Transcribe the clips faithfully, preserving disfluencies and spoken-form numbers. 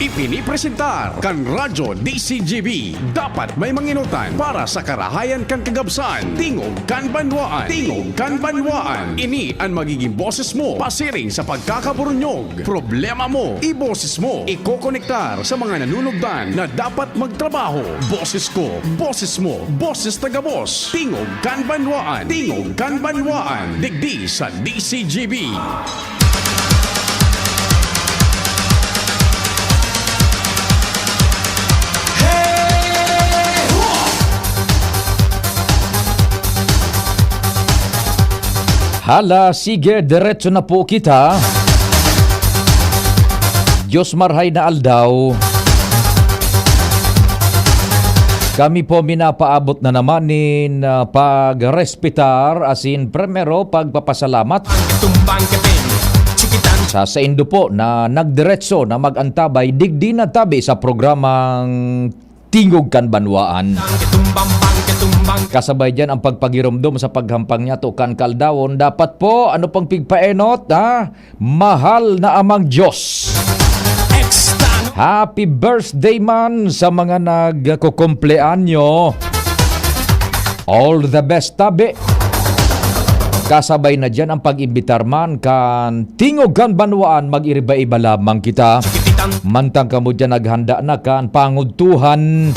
Ipinipresentar kan Radyo D C G B. Dapat may manginotan para sa karahayan kan kagabsan. Tingog kan banwaan. Tingog kan banwaan. Ini an magiging boses mo pasiring sa pagkakaburunyog. Problema mo, iboses mo. Ikokonektar sa mga nanunugdan na dapat magtrabaho. Boses ko, boses mo, boses ta gabos. Tingog kan banwaan. Tingog kan banwaan. Digdi sa D C G B. Hala, sige, diretso na po kita. Diyos marhay na aldaw. Kami po minapaabot na naman nin, ah, pagrespetar, asin primero, pagpapasalamat sa saindo po na nagdiretso na mag-antabay digdi na tabi sa programang Tingog kan Banwaan. Kasabay diyan ang pagpagiromdom sa paghampang niyato kan kaaldawon. Dapat po, ano pang pigpaenot, ha? Mahal na Amang Diyos. Happy birthday man sa mga nagkukumpleanyo. All the best, tabi. Kasabay na diyan ang pag-imbitar man kan Tingog kan Banwaan, mag-iriba-iba lamang kita. Mantang kamo diyan naghanda na kan pangudtuhan.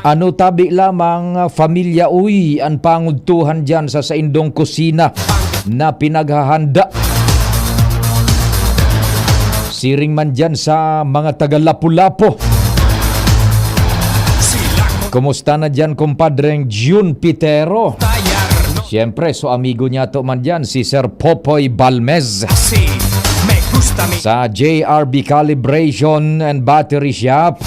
Ano tabi lamang, familya, uy, an pangudtuhan diyan sa saindong kusina na pinaghahanda? Siring man diyan sa mga taga Lapu-Lapu. Kumusta na diyan, kumpadreng Jun Pitero? Siyempre, so amigo niyato man diyan, si Sir Popoy Balmez. Sa J R B Calibration and Battery Shop.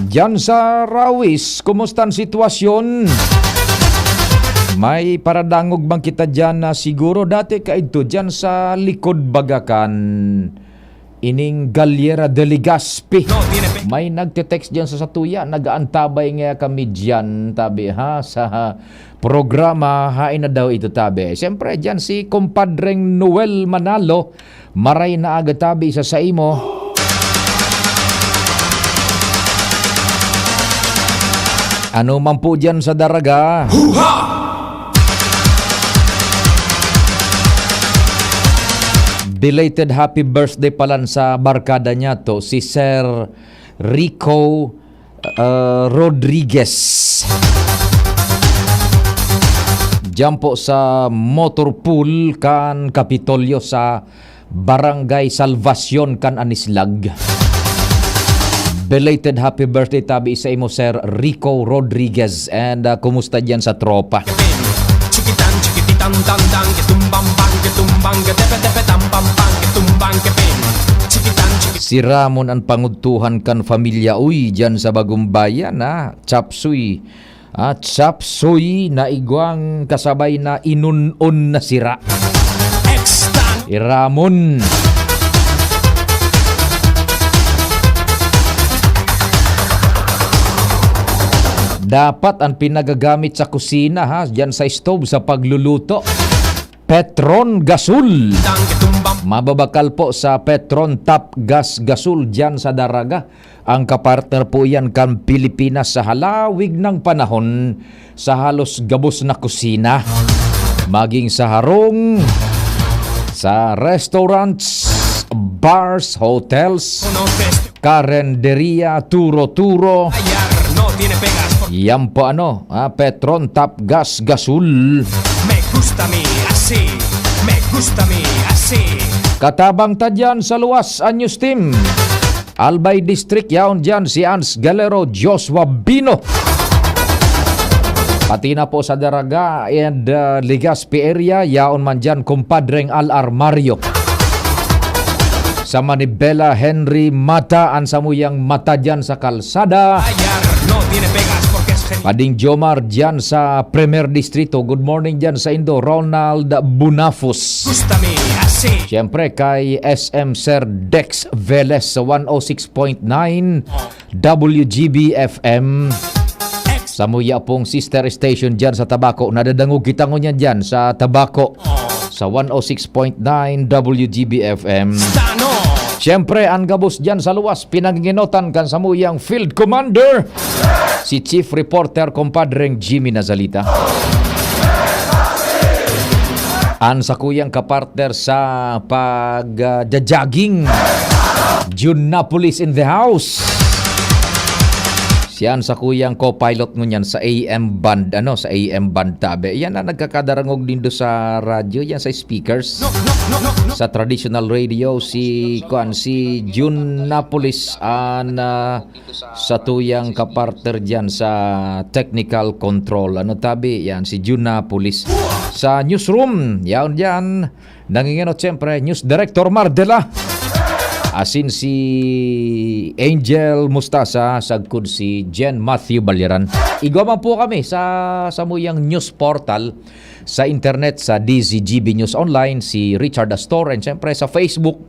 Diyan sa Rawis, kumusta an sitwasyon? May paradangog man kita diyan na siguro dati kaidto diyan sa likod baga kan ining Gallera de Legazpi. May nagte-text diyan sa satuya, nag-aantabay nga kami diyan, tabi, ha, sa programa, hain na daw ito, tabi. Siyempre, diyan si kumpadreng Noel Manalo, maray na aga, tabi, sa saimo. Ano man po diyan sa Daraga? Belated happy birthday palan sa barkada niyato, si Sir Rico, uh, Rodriguez. Diyan po sa motor pool kan Kapitolyo sa Barangay Salvacion kan Anislag. Belated happy birthday tabi sa imo, Sir Rico Rodriguez. And, ah, kumusta diyan sa tropa? Chikitan, chikititan, tan, tan, kitumbang, bang, kitumbang, katepe, tepe, tam, pam, pang, kitumbang, kepin. Chikitan, chikit- Si Ramon an pangudtuhan kan pamilya, uy, diyan sa Bagong Bayan, ah. Chapsuy. Ah, chapsuy na igwang kasabay na inun-on na sira. Extra. Iramon. Dapat ang pinagagamit sa kusina, ha, diyan sa stove, sa pagluluto, Petron Gasol. Mababakal po sa Petron Top Gas Gasol diyan sa Daraga. Ang kapartner po iyan kan Pilipinas sa halawig ng panahon sa halos gabos na kusina. Maging sa harong, sa restaurants, bars, hotels, karenderia, turo-turo. Yan po ano, ah, Petron Top Gas Gasol. Me gusta mi así, me gusta mi así. Katabang ta diyan sa luwas, Anyos Team. Albay District, yaon diyan si Ans Galero, Joshua Bino. Pati na po sa Daraga and, uh, Legazpi area, yaon man diyan, kumpadreng Al Armario. Sa Manibela, Henry Mata, an samuyang mata diyan sa kalsada. Pading Jomar diyan sa Primer Distrito. Good morning diyan sa indo, Ronald Bunafos. Siyempre, kay S M Sir Dex Velez sa one oh six point nine W G B F M. Samuya pong sister station dyan sa Tabaco. Nadadangog kita ngunyan dyan sa Tabaco sa one oh six point nine W G B F M. Siyempre, ang gabos dyan sa luwas, pinanginginotan kan samuyang Field Commander, si Chief Reporter, Compadreng Jimmy Nazalita. An sakuyang kapartner sa pag, ah, ja-jogging, Jun Napolis in the house. Siyan sakuyang co-pilot ngunyan sa A M band, ano, sa A M band tabi. Yan ang nagkakadarangog nindo sa radyo, yan sa speakers. Sa traditional radio, si, kuan, si Jun Napolis an, ah, satuyang kapartner diyan sa technical control. Ano tabi? Yan, si Jun Napolis. Sa newsroom, yaon diyan. Nangingenot, siyempre, News Director Mardela. Asin si Angel Mustasa, sagkod si Jen Matthew Balyaran. Igwa man po kami sa samuyang news portal sa internet, sa D Z G B News Online, si Richard Astor, and siyempre sa Facebook,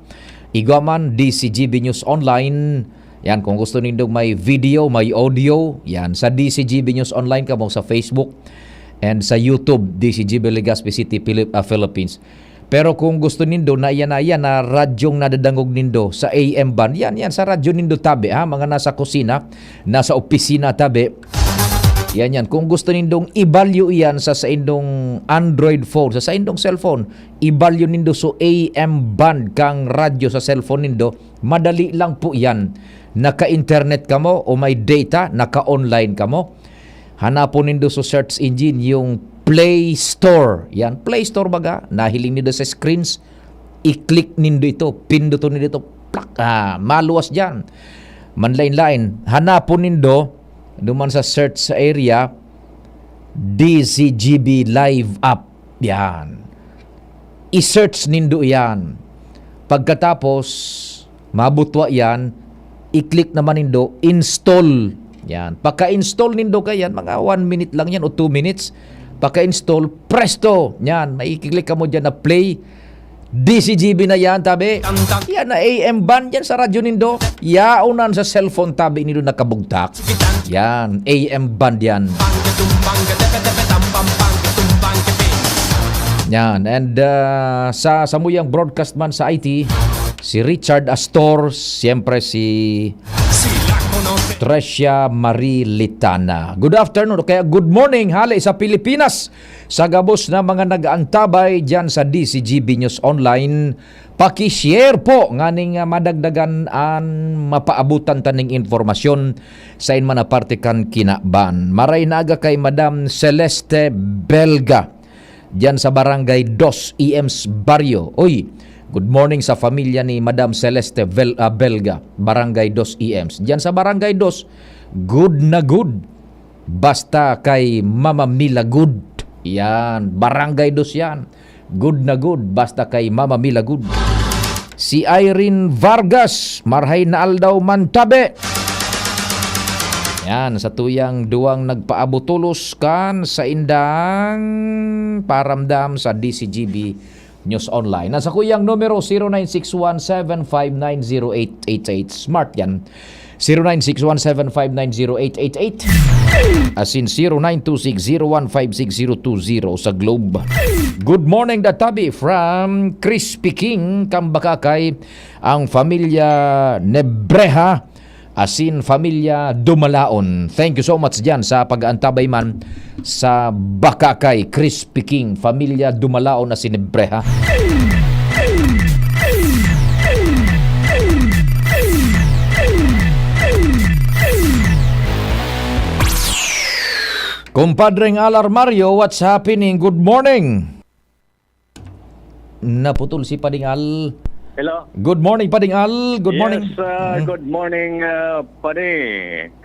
igwa man, D Z G B News Online. Yan, kung gusto nindong may video, may audio, yan, sa D Z G B News Online kamo sa Facebook and sa YouTube, D Z G B Legazpi City, Pilip-, ah, Philippines. Pero kung gusto nindo na iyan, na iyan na radyong nadadangog nindo sa A M band, yan, yan, sa radyo nindo tabi, ha? Mga nasa kusina, nasa opisina tabi, yan, yan. Kung gusto nindong ibalyo iyan sa saindong Android phone, sa saindong cellphone, ibalyo nindo so A M band kang radyo sa cellphone nindo, madali lang po yan. Naka-internet kamo o may data, naka-online kamo. Hanapon nindo sa search engine yung Play Store. Yan, Play Store baga. Nahiling nindo sa screens. I-click nindo ito. Pinduton nindo ito. Plak! Ah, maluwas dyan. Manlain-lain. Hanapon nindo, duman sa search sa area, D Z G B Live App. Yan. I-search nindo yan. Pagkatapos, mabutwa yan, i-click naman nindo, install. Yan. Pagka-install nindo ka yan, mga one minute lang yan o two minutes. Pagka-install, presto! Yan, maikiklik kamo dyan na play. D Z G B na yan, tabi. Yan na A M band yan sa radyo nindo. Yaon nan sa cellphone, tabi nindo nakabugtak. Yan, A M band yan. Yan, and, ah, sa samuyang broadcast man sa I T, si Richard Astor, siyempre si Trecia Marie Litana. Good afternoon, o kaya good morning, hale sa Pilipinas. Sa gabos na mga nag-aantabay diyan sa D Z G B News Online, paki-share po nganing, ah, madagdagan an mapaabutan taning impormasyon sa inman na parte kan kinaban. Maray na aga kay Madam Celeste Belga, diyan sa Barangay Dos E M's Barrio. Uy, good morning sa pamilya ni Madam Celeste Vel-, ah, Belga, Barangay Dos E M's. Diyan sa Barangay Dos, good na good. Basta kay Mama Mila good. Yan, Barangay Dos yan. Good na good, basta kay Mama Mila good. Si Irene Vargas, marhay na aldaw man tabi. Yan, sa tuyang duwang nagpaabutulos kan sa indang paramdam sa D Z G B News Online. Nasa kuyang numero, zero nine six one seven five nine zero eight eight eight. Smart yan. Zero nine six one seven five nine zero eight eight eight. Asin zero nine two six zero one five six zero two zero sa Globe. Good morning, Databi, from Crispy King, Kambakakay, ang pamilya Nebreha, asin pamilya Dumalaon. Thank you so much diyan sa pag-aantabay man sa Bakakay, Crispy King, pamilya Dumalaon na si Nebreha. Compadreng Alar Mario, what's happening? Good morning. Naputol si Pading Al. Hello. Good morning, Pading Al. Good morning. Yes, uh, Mm. good morning, uh, Padi.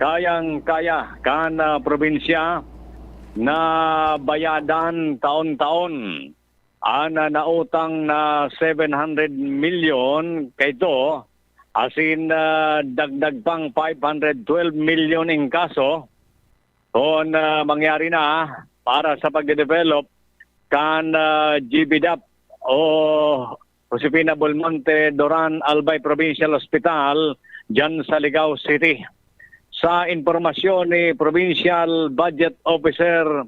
Kayang-kaya kan, uh, probinsya na bayadan taon-taon an, uh, nautang na seven hundred milyon kaito, asin, uh, dagdag pang five hundred twelve milyon in kaso. Kun, ah, mangyari na para sa pagde-develop kan, ah, G B dap o Josefina Belmonte Duran Albay Provincial Hospital diyan sa Ligao City. sa impormasyon ni Provincial Budget Officer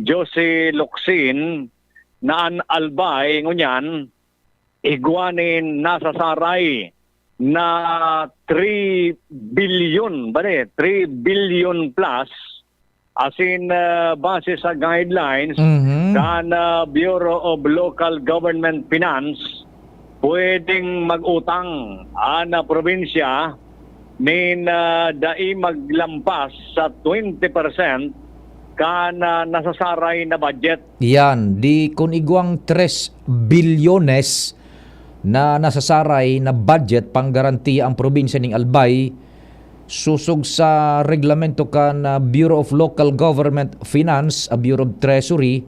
Josie Locsin, na an Albay ngunyan igwa nin nasasaray na three billion, bale, three billion plus, asin, ah, base sa guidelines Mhm. kan, ah, Bureau of Local Government Finance, pwedeng mag-utang an, ah, probinsya nin, ah, dai maglampas sa twenty percent kan, ah, nasasaray na budget. Yan, di kun igwang tres bilyones na nasasaray na budget panggarantiya ang probinsya ning Albay, sosog sa reglamento kan, ah, Bureau of Local Government Finance, a Bureau of Treasury,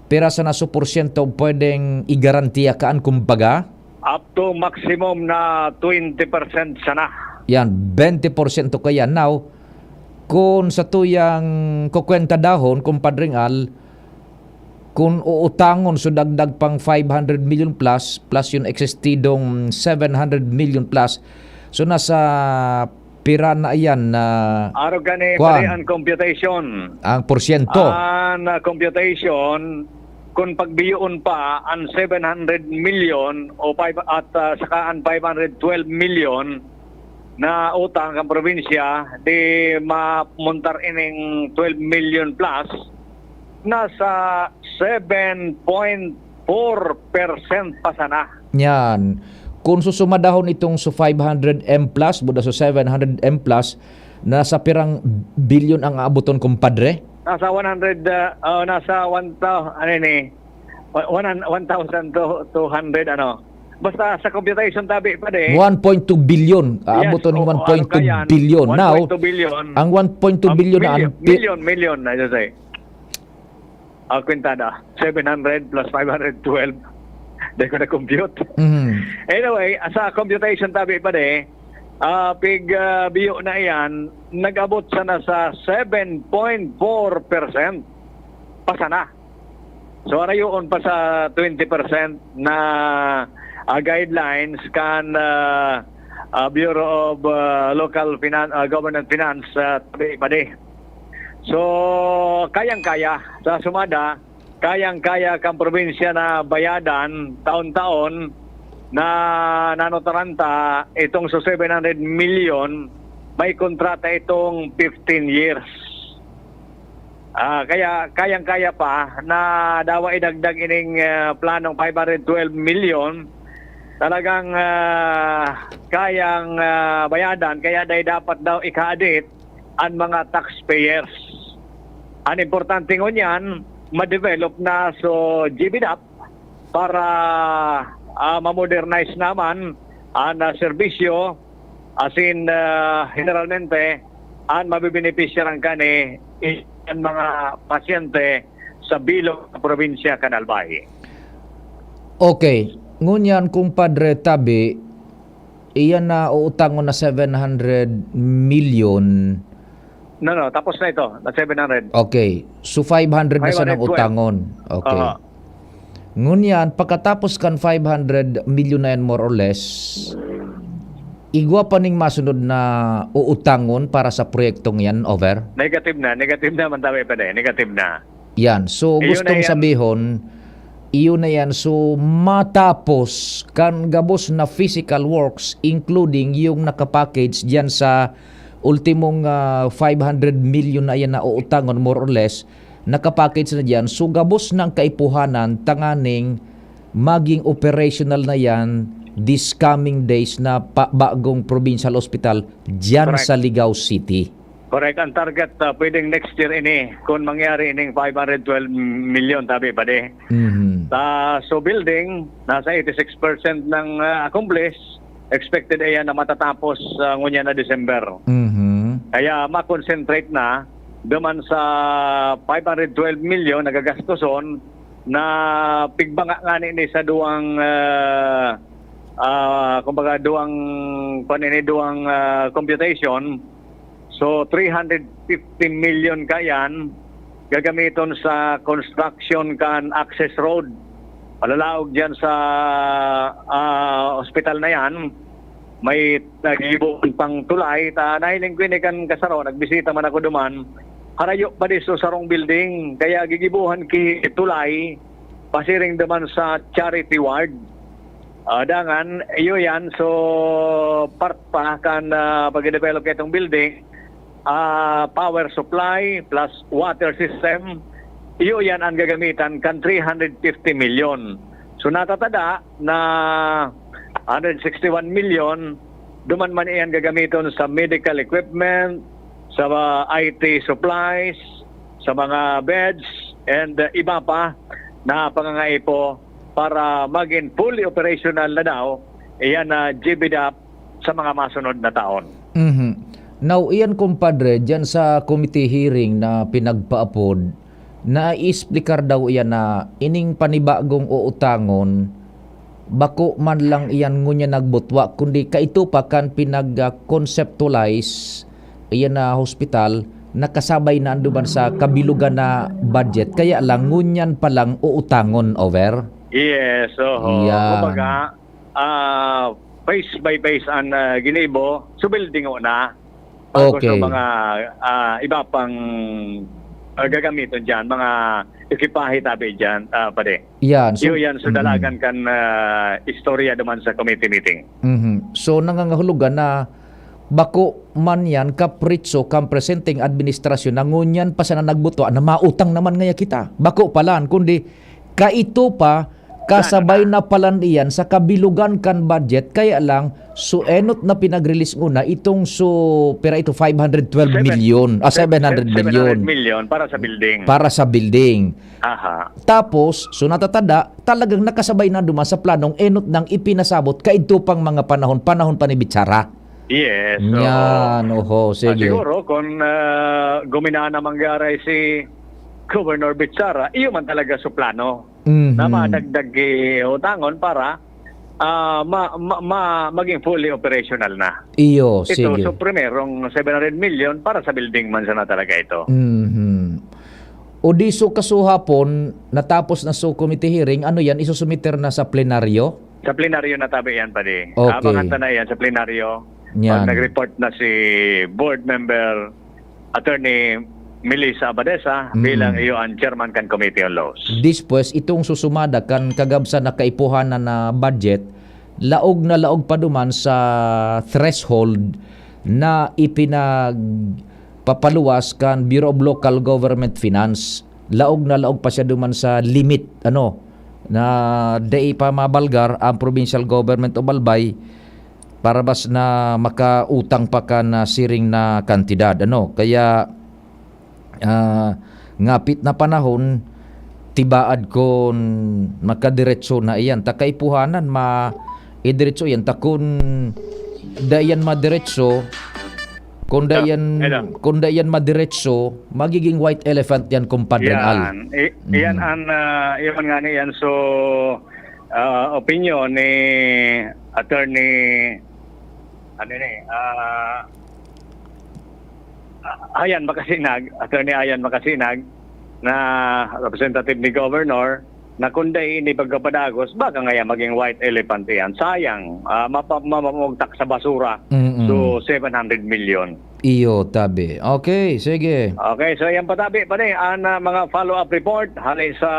pira sana su porsyento pwedeng igarantiya kaan, kumbaga? Up to maximum na twenty percent sana. Yan, twenty porsyento kaya. Now, kun sa tuyang kukwenta dahon, Kumpadring Al, kun uutangon so dagdag pang five hundred million plus, plus yung existidong seven hundred million plus, so nasa pira na yan na Arog gani, kwan. Pare, ang computation. Ang porsyento. Ang, ah, computation, kung pagbiyoon pa ang seven hundred million o five, at, ah, saka ang five hundred twelve million na utang kan probinsya, di mamontar ining twelve million plus, nasa seven point four percent pa sana. Yan. Kung susumadahon itong so five hundred M plus, buda so seven hundred M plus, nasa pirang bilyon ang aaboton, kumpadre? Nasa one hundred, ah, oh, nasa one thou-, ano ni, one, one thousand two hundred, ano. Basta sa computation tabi pa di. One point two billion. Yes, Aaboton ng oo, ano ka yan? One point two billion. Now, one point two billion. Ang one point two billion na billion, ang pi- million, million, I should say. Ah, kwintada, seven hundred plus five hundred twelve. Di ko na-compute. Mhm. Anyway, sa computation tabi pa di, ah, pig, ah, biyo na iyan, nag-abot sana sa seven point four percent pa sana. So, arayoon pa sa twenty percent na, ah, guidelines kan, ah, ah, Bureau of, ah, Local Finan-, ah, Government Finance, ah, tabi pa di. So, kayang-kaya. Sa sumada, kayang-kaya kan probinsya na bayadan taon-taon na nanotaranta itong so seven hundred million, may kontrata itong fifteen years. Ah, kaya kayang-kaya pa na dawa idagdag ining, ah, planong five hundred twelve million, talagang, ah, kayang, ah, bayadan, kaya dai dapat daw ika-addict an mga taxpayers. An importante ngunyan, ma-develop na so G B dap para, ah, ma-modernize naman an, ah, serbisyo, asin, ah, generalmente, an mabebenepisyaran kani is an mga pasyente sa bilog na probinsya kan Albay. Okay. Ngunyan, Kumpadre Tabi, iyan na uutangon na seven hundred million. No, no, tapos na ito, na seven hundred. Okay. So, five hundred na sanang Five hundred twelve. Utangon. Okay. Aha. Ngunyan, pagkatapos kan five hundred million na yan, more or less, igwa pa ning masunod na uutangon para sa proyektong yan, over? Negative na, negative na man tabi pa din, negative na. Yan. So, Iyo na gustong yan. Sabihon, iyo na yan. So, matapos kan gabos na physical works, including yung nakapackage diyan sa ultimong, ah, five hundred million na yan na uutangon, more or less, nakapackage na diyan. So, gabos ng kaipuhanan tanganing maging operational na yan this coming days na pa-, bagong provincial hospital diyan Correct. Sa Ligao City. Correct. Ang target, ah, pwedeng next year ini kung mangyari ining five hundred twelve million, tabi pa di. Mhm. Sa, so building, nasa eighty-six percent ng, ah, accomplish, expected ayan na matatapos, ah, ngunyan na December. Mhm. Kaya ma-concentrate na duman sa five hundred twelve million na gagastoson na pigbanga nga ni sa duwang, ah, ah, kumbaga, duwang, kwan ini, duwang, ah, computation. So, three hundred fifty million kayan gagamiton sa construction kan access road. Palalaog diyan sa, ah, hospital na yan. may nagigibohon pang tulay. Ta nahiling ko ini kan kasaro, nagbisita man ako duman. Harayo pa di so sarong building, kaya gigibohan ki tulay, pasiring duman sa charity ward. Ah, dangan, iyo yan. So, part pa kan, ah, pag-develop ka itong building, ah, power supply plus water system, iyo yan ang gagamitan kan three hundred fifty million. So, natatada na hundred sixty-one million, duman man iyan gagamiton sa medical equipment, sa mga I T supplies, sa mga beds, and, uh, iba pa na pangangaipo para maging fully operational na daw iyan na G B dap sa mga masunod na taon. Mhm. Now, iyan, kumpadre, diyan sa committee hearing na pinagpaapod, naiexplikar daw iyan na ining panibagong uutangon, bako man lang iyan ngunyan nagbutwa, kundi kaito pa kan pinag-, ah, conceptualize iyan na hospital, nakasabay na anduman sa kabilugan na budget, kaya lang ngunyan pa lang uutangon, over? Yes, oho. Yan. Kumbaga, ah, phase by phase an, ah, ginibo, so building na. Pagkos Okay. ng mga, ah, iba pang, ah, gagamiton diyan, mga ekipahe tabi diyan, ah, padi. Yan. So, Iyo yan, so mm. dalagan kan, ah, istorya duman sa committee meeting. Mhm. So, nangangahulugan na bako man yan kapritso kan presenteng administrasyon na ngunyan pa sana nagbutwa na mautang naman ngaya kita. Bako palan, kundi kaito pa, kasabay Sana. na palan iyan sa kabilugan kan budget, kaya lang, so enot na pinag-release nguna, itong so, pira ito, five hundred twelve Seven. million, ah, Se-, se-, seven hundred million. seven hundred million para sa building. Para sa building. Aha. Tapos, so natatada, talagang nakasabay na duman sa planong enot nang ipinasabot kaidto pang mga panahon, panahon pa ni Bichara. Yes, oo. Yan, oho, Ah, sige. siguro kung, ah, guminana manggaray si Governor Bichara, iyo man talaga su plano Mhm. na madagdag ki utangon para, ah, ma-, ma-, ma-, maging fully operational na. Iyo, Ito, sige. so primerong seven hundred million para sa building man sana talaga ito. Mhm. O di so kasuhapon, natapos na so committee hearing, ano yan, isusumiter na sa plenaryo? Sa plenaryo na tabi yan, padi. Okay. Abangan ta na yan sa plenaryo. Yan. Pag nag-report na si board member Attorney Melissa Abadesa Mm. bilang iyo ang chairman kan Committee on Laws. This, pues, itong susumada kan kagabsan na kaipuhanan na budget, laog na laog pa duman sa threshold na ipinagpapaluwas kan Bureau of Local Government Finance. Laog na laog pa siya duman sa limit, ano, na dai pa mabalgar ang Provincial Government of Albay para bas na makautang pa kan, ah, siring na kantidad, ano. Kaya, ah, ngapit na panahon, tibaad kun makadiretso na iyan. Ta kaipuhanan, ma-, idiretso iyan. Ta kun dai iyan madiretso, kun dai Hello, iyan, hello. kun dai iyan madiretso, magiging white elephant yan, Kumpadre Al. Yan. I-, yan Mhm. ang, ah, yan nga ni yan. So, ah, opinion ni Attorney, ano ni, ah, Ayan Makasinag, Attorney Ayan Makasinag, na representative ni Governor, na kung dai ini pagkapadagos, baka ngaya maging white elephant iyan. Sayang, ah, mapa-, mamamugtak sa basura. Mm-mm. So, seven hundred million. Iyo, tabi. Okay, sige. Okay, so yan pa tabi, pare, ang, ah, mga follow-up report hali sa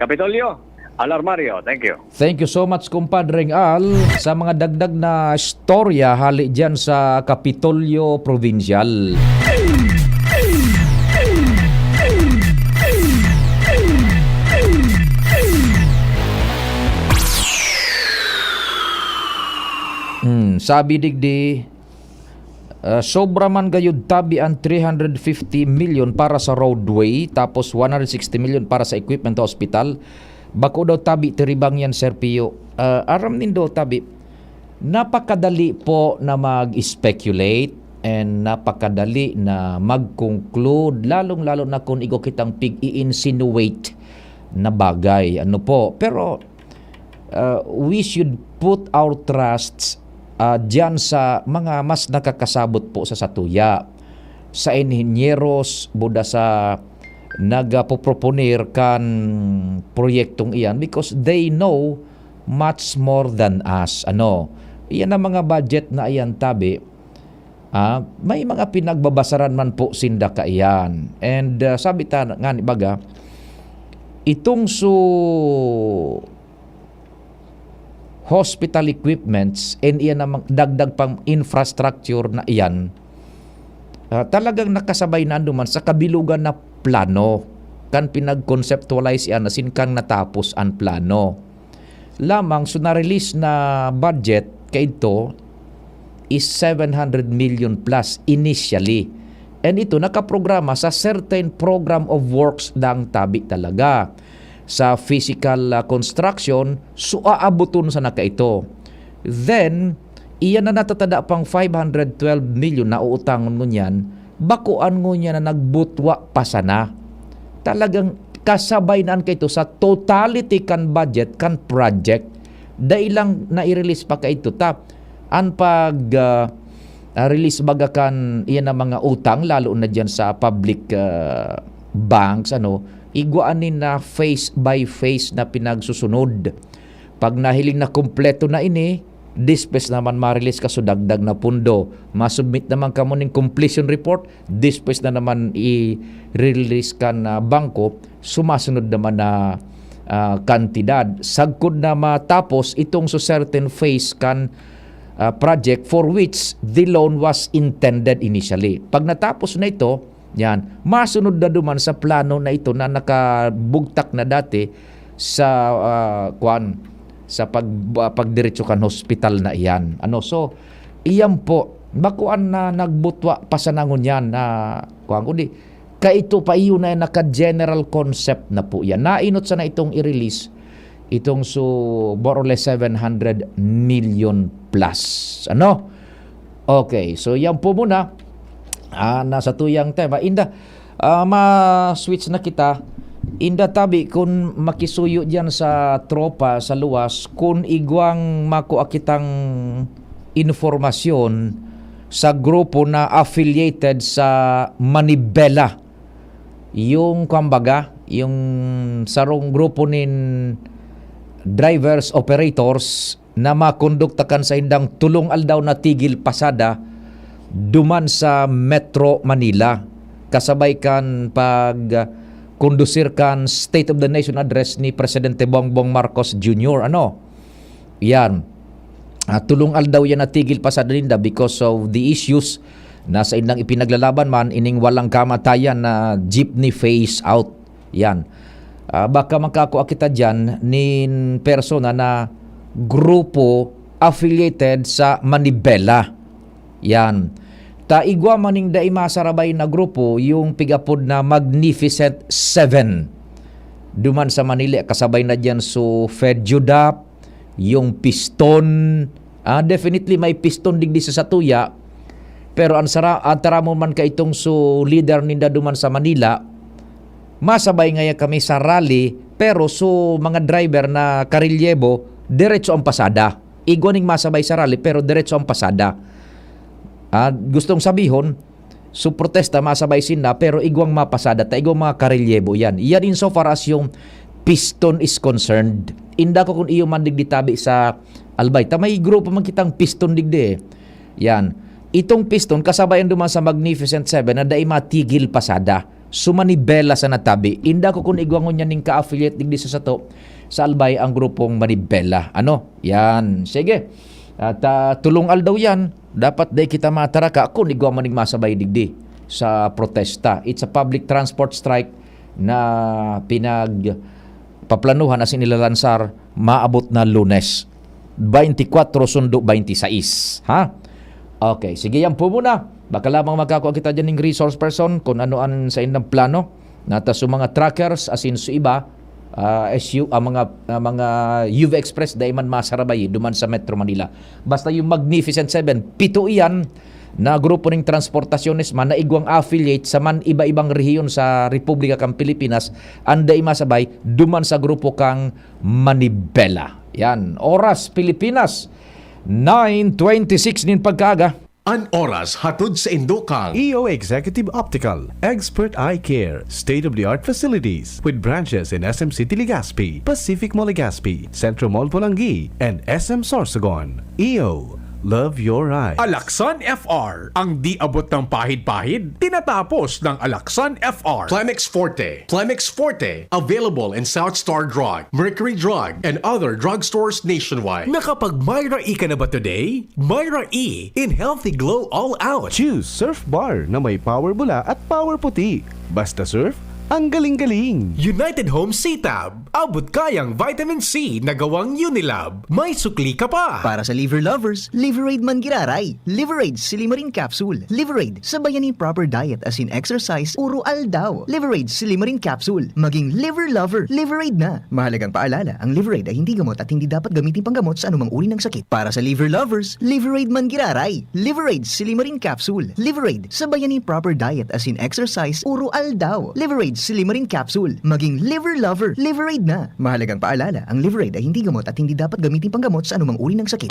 Kapitolyo. Al Armario, thank you. Thank you so much, Kumpadreng Al, sa mga dagdag na istorya hali diyan sa Kapitolyo Provincial. Hmm, sabi digdi, ah, sobra man gayud tabi ang three hundred fifty million para sa roadway, tapos one hundred sixty million para sa equipment sa ospital. Bako daw tabi tiribang yan, Sir Pio. Ah, aram nindo, tabi, napakadali po na mag-speculate and napakadali na mag-conclude, lalong-lalo na kung igo kitang pig-i-insinuate na bagay. Ano po? Pero, ah, we should put our trusts, ah, diyan sa mga mas nakakasabot po sa satuya, sa inhenyeros, buda sa nagpoproponer kan proyektong iyan, because they know much more than us. Ano? Iyan ang mga budget na iyan, tabi. Ah, may mga pinagbabasaran man po sinda kaiyan. And, ah, sabi ta nga ni baga, itong su hospital equipments and iyan namang dagdag pang infrastructure na iyan, ah, talagang nakasabay na duman sa kabilugan na plano. Kan pinag-conceptualize iyan asin kan natapos an plano. Lamang, so na-release na budget kaidto is seven hundred million plus initially. And ito nakaprograma sa certain program of works dang tabi talaga. Sa physical, ah, construction, so aaboton sana kaito. Then, iyan na natatada pang five hundred twelve million na uutangon ngunyan, bakuan ngunyan na nagbutwa pa sana. Talagang kasabay na an kaito sa totality kan budget kan project. Dai lang nai-release pa kaito ta. An pag, ah, ah, release baga kan iyan na mga utang, lalo na diyan sa public, ah, banks, ano, igwa ani na phase by phase na pinagsusunod. Pag nahiling na kumpleto na ini, dispes naman ma-release ka, so dagdag na pundo. Ma-submit naman kamo ning completion report, dispes na naman i-release kan, ah, bangko, sumasunod naman na, ah, kantidad. Sagkod na matapos itong so certain phase kan, ah, project for which the loan was intended initially. Pag natapos na ito, yan, masunod na duman sa plano na ito na nakabugtak na dati sa, ah, kwan, sa pag-, ah, pagdiretso kan hospital na iyan. Ano, so, iyan po, bakuan na nagbutwa pa sana ngunyan na, kwan, kundi, kaito pa iyo na naka-general concept na po yan. Nainot sana itong i-release, itong so, more or less seven hundred million plus. Ano? Okay, so yan po muna. Ah, nasa tuyang tema. Inda, ah, ma-switch na kita. Inda tabi, kun makisuyo diyan sa tropa sa luwas, kun igwang makua kitang informasyon sa grupo na affiliated sa Manibela. Yung, kumbaga, yung sarong grupo nin drivers, operators, na makondukta kan saindang tolong aldaw na tigil pasada duman sa Metro Manila, kasabay kan pag, ah, kondusir kan State of the Nation Address ni Presidente Bongbong Marcos Junior. Ano? Yan. Ah, tolong aldaw yan na tigil pasada ninda because of the issues na saindang ipinaglalaban man ining walang kamatayan na jeepney phase out. Yan. Ah, baka makakua kita diyan nin persona na grupo affiliated sa Manibela. Yan. Ta igwa man ning dai masarabay na grupo, yung pig-apod na Magnificent Seven. Duman sa Manila, kasabay na diyan so Fed Judap, yung Piston. Ah, definitely may Piston digdi sa satuya. Pero ang sara-, ang taramon man kaitong so leader ninda duman sa Manila, masabay ngaya kami sa rally, pero so mga driver na karelyebo, diretso ang pasada. Igwa ning masabay sa rally, pero diretso ang pasada. Ah, gustong sabihon, so protesta masabay sinda, pero igwang mapasada ta, igwang mga karelyebo yan. Yan insofar as yung Piston is concerned. Inda ko kung iyo man digdi tabi sa Albay. Ta may grupo man kitang Piston digdi eh. Yan. Itong Piston, kasabay ang duman sa Magnificent Seven na dai matigil pasada. So, Manibela sa natabi. Inda ko kung igwa ngunyan ning ka-affiliate digdi sa sato, sa Albay, ang grupong Manibela. Ano? Yan. Sige. At, ah, tolong aldaw yan. Dapat dai kita mataraka kung igwa man ning masabay digdi sa protesta. It's a public transport strike na pinagpaplanuhan asin ilalansar maabot na Lunes. Twenty-four sundo twenty-six. Ha? Okay, sige, yan po muna. Baka lamang makakua kita dyan ning resource person kung ano an saindang plano. Nata sa mga truckers, asin sa iba, ah, S U, ang mga, ang mga U V Express, dai man masarabay duman sa Metro Manila. Basta yung Magnificent Seven, pito iyan na grupo ning transportasyones man na igwang affiliate sa man iba-ibang rehiyon sa Republika kan Pilipinas, ang dai masabay duman sa grupo kang Manibela. Yan, oras Pilipinas, nine twenty-six nin pagkaaga. An oras hatod saindo kan E O Executive Optical, expert eye care, state-of-the-art facilities with branches in S M City Legazpi, Pacific Mall Legazpi, Centro Mall Polangui, and S M Sorsogon. E O Love your eyes. Alaxan F R, ang di abot ng pahid-pahid, tinatapos ng Alaxan F R. Plemex Forte. Plemex Forte, available in South Star Drug, Mercury Drug, and other drugstores nationwide. Nakapag Myra E ka na ba today? Myra E in Healthy Glow All Out. Choose Surf Bar na may power bula at power puti. Basta surf, ang galing-galing. United Home C-Tab. Abot kayang vitamin C na gawang Unilab. May sukli ka pa. Para sa liver lovers, Liverade man giraray. Liverade Silimarin Capsule. Liverade, sabayan ni proper diet asin exercise, uro aldaw. Liverade Silimarin Capsule. Maging liver lover, Liverade na. Mahalagang paalala, ang Liverade ay hindi gamot at hindi dapat gamitin panggamot sa anumang uri ng sakit. Para sa liver lovers, Liverade man giraray. Liverade Silimarin Capsule. Liverade, sabayan ni proper diet asin exercise, uro aldaw. Liverade Silimarin Capsule. Maging liver lover, Liverade na. Mahalagang paalala, ang Liverade ay hindi gamot at hindi dapat gamitin panggamot sa anumang uri ng sakit.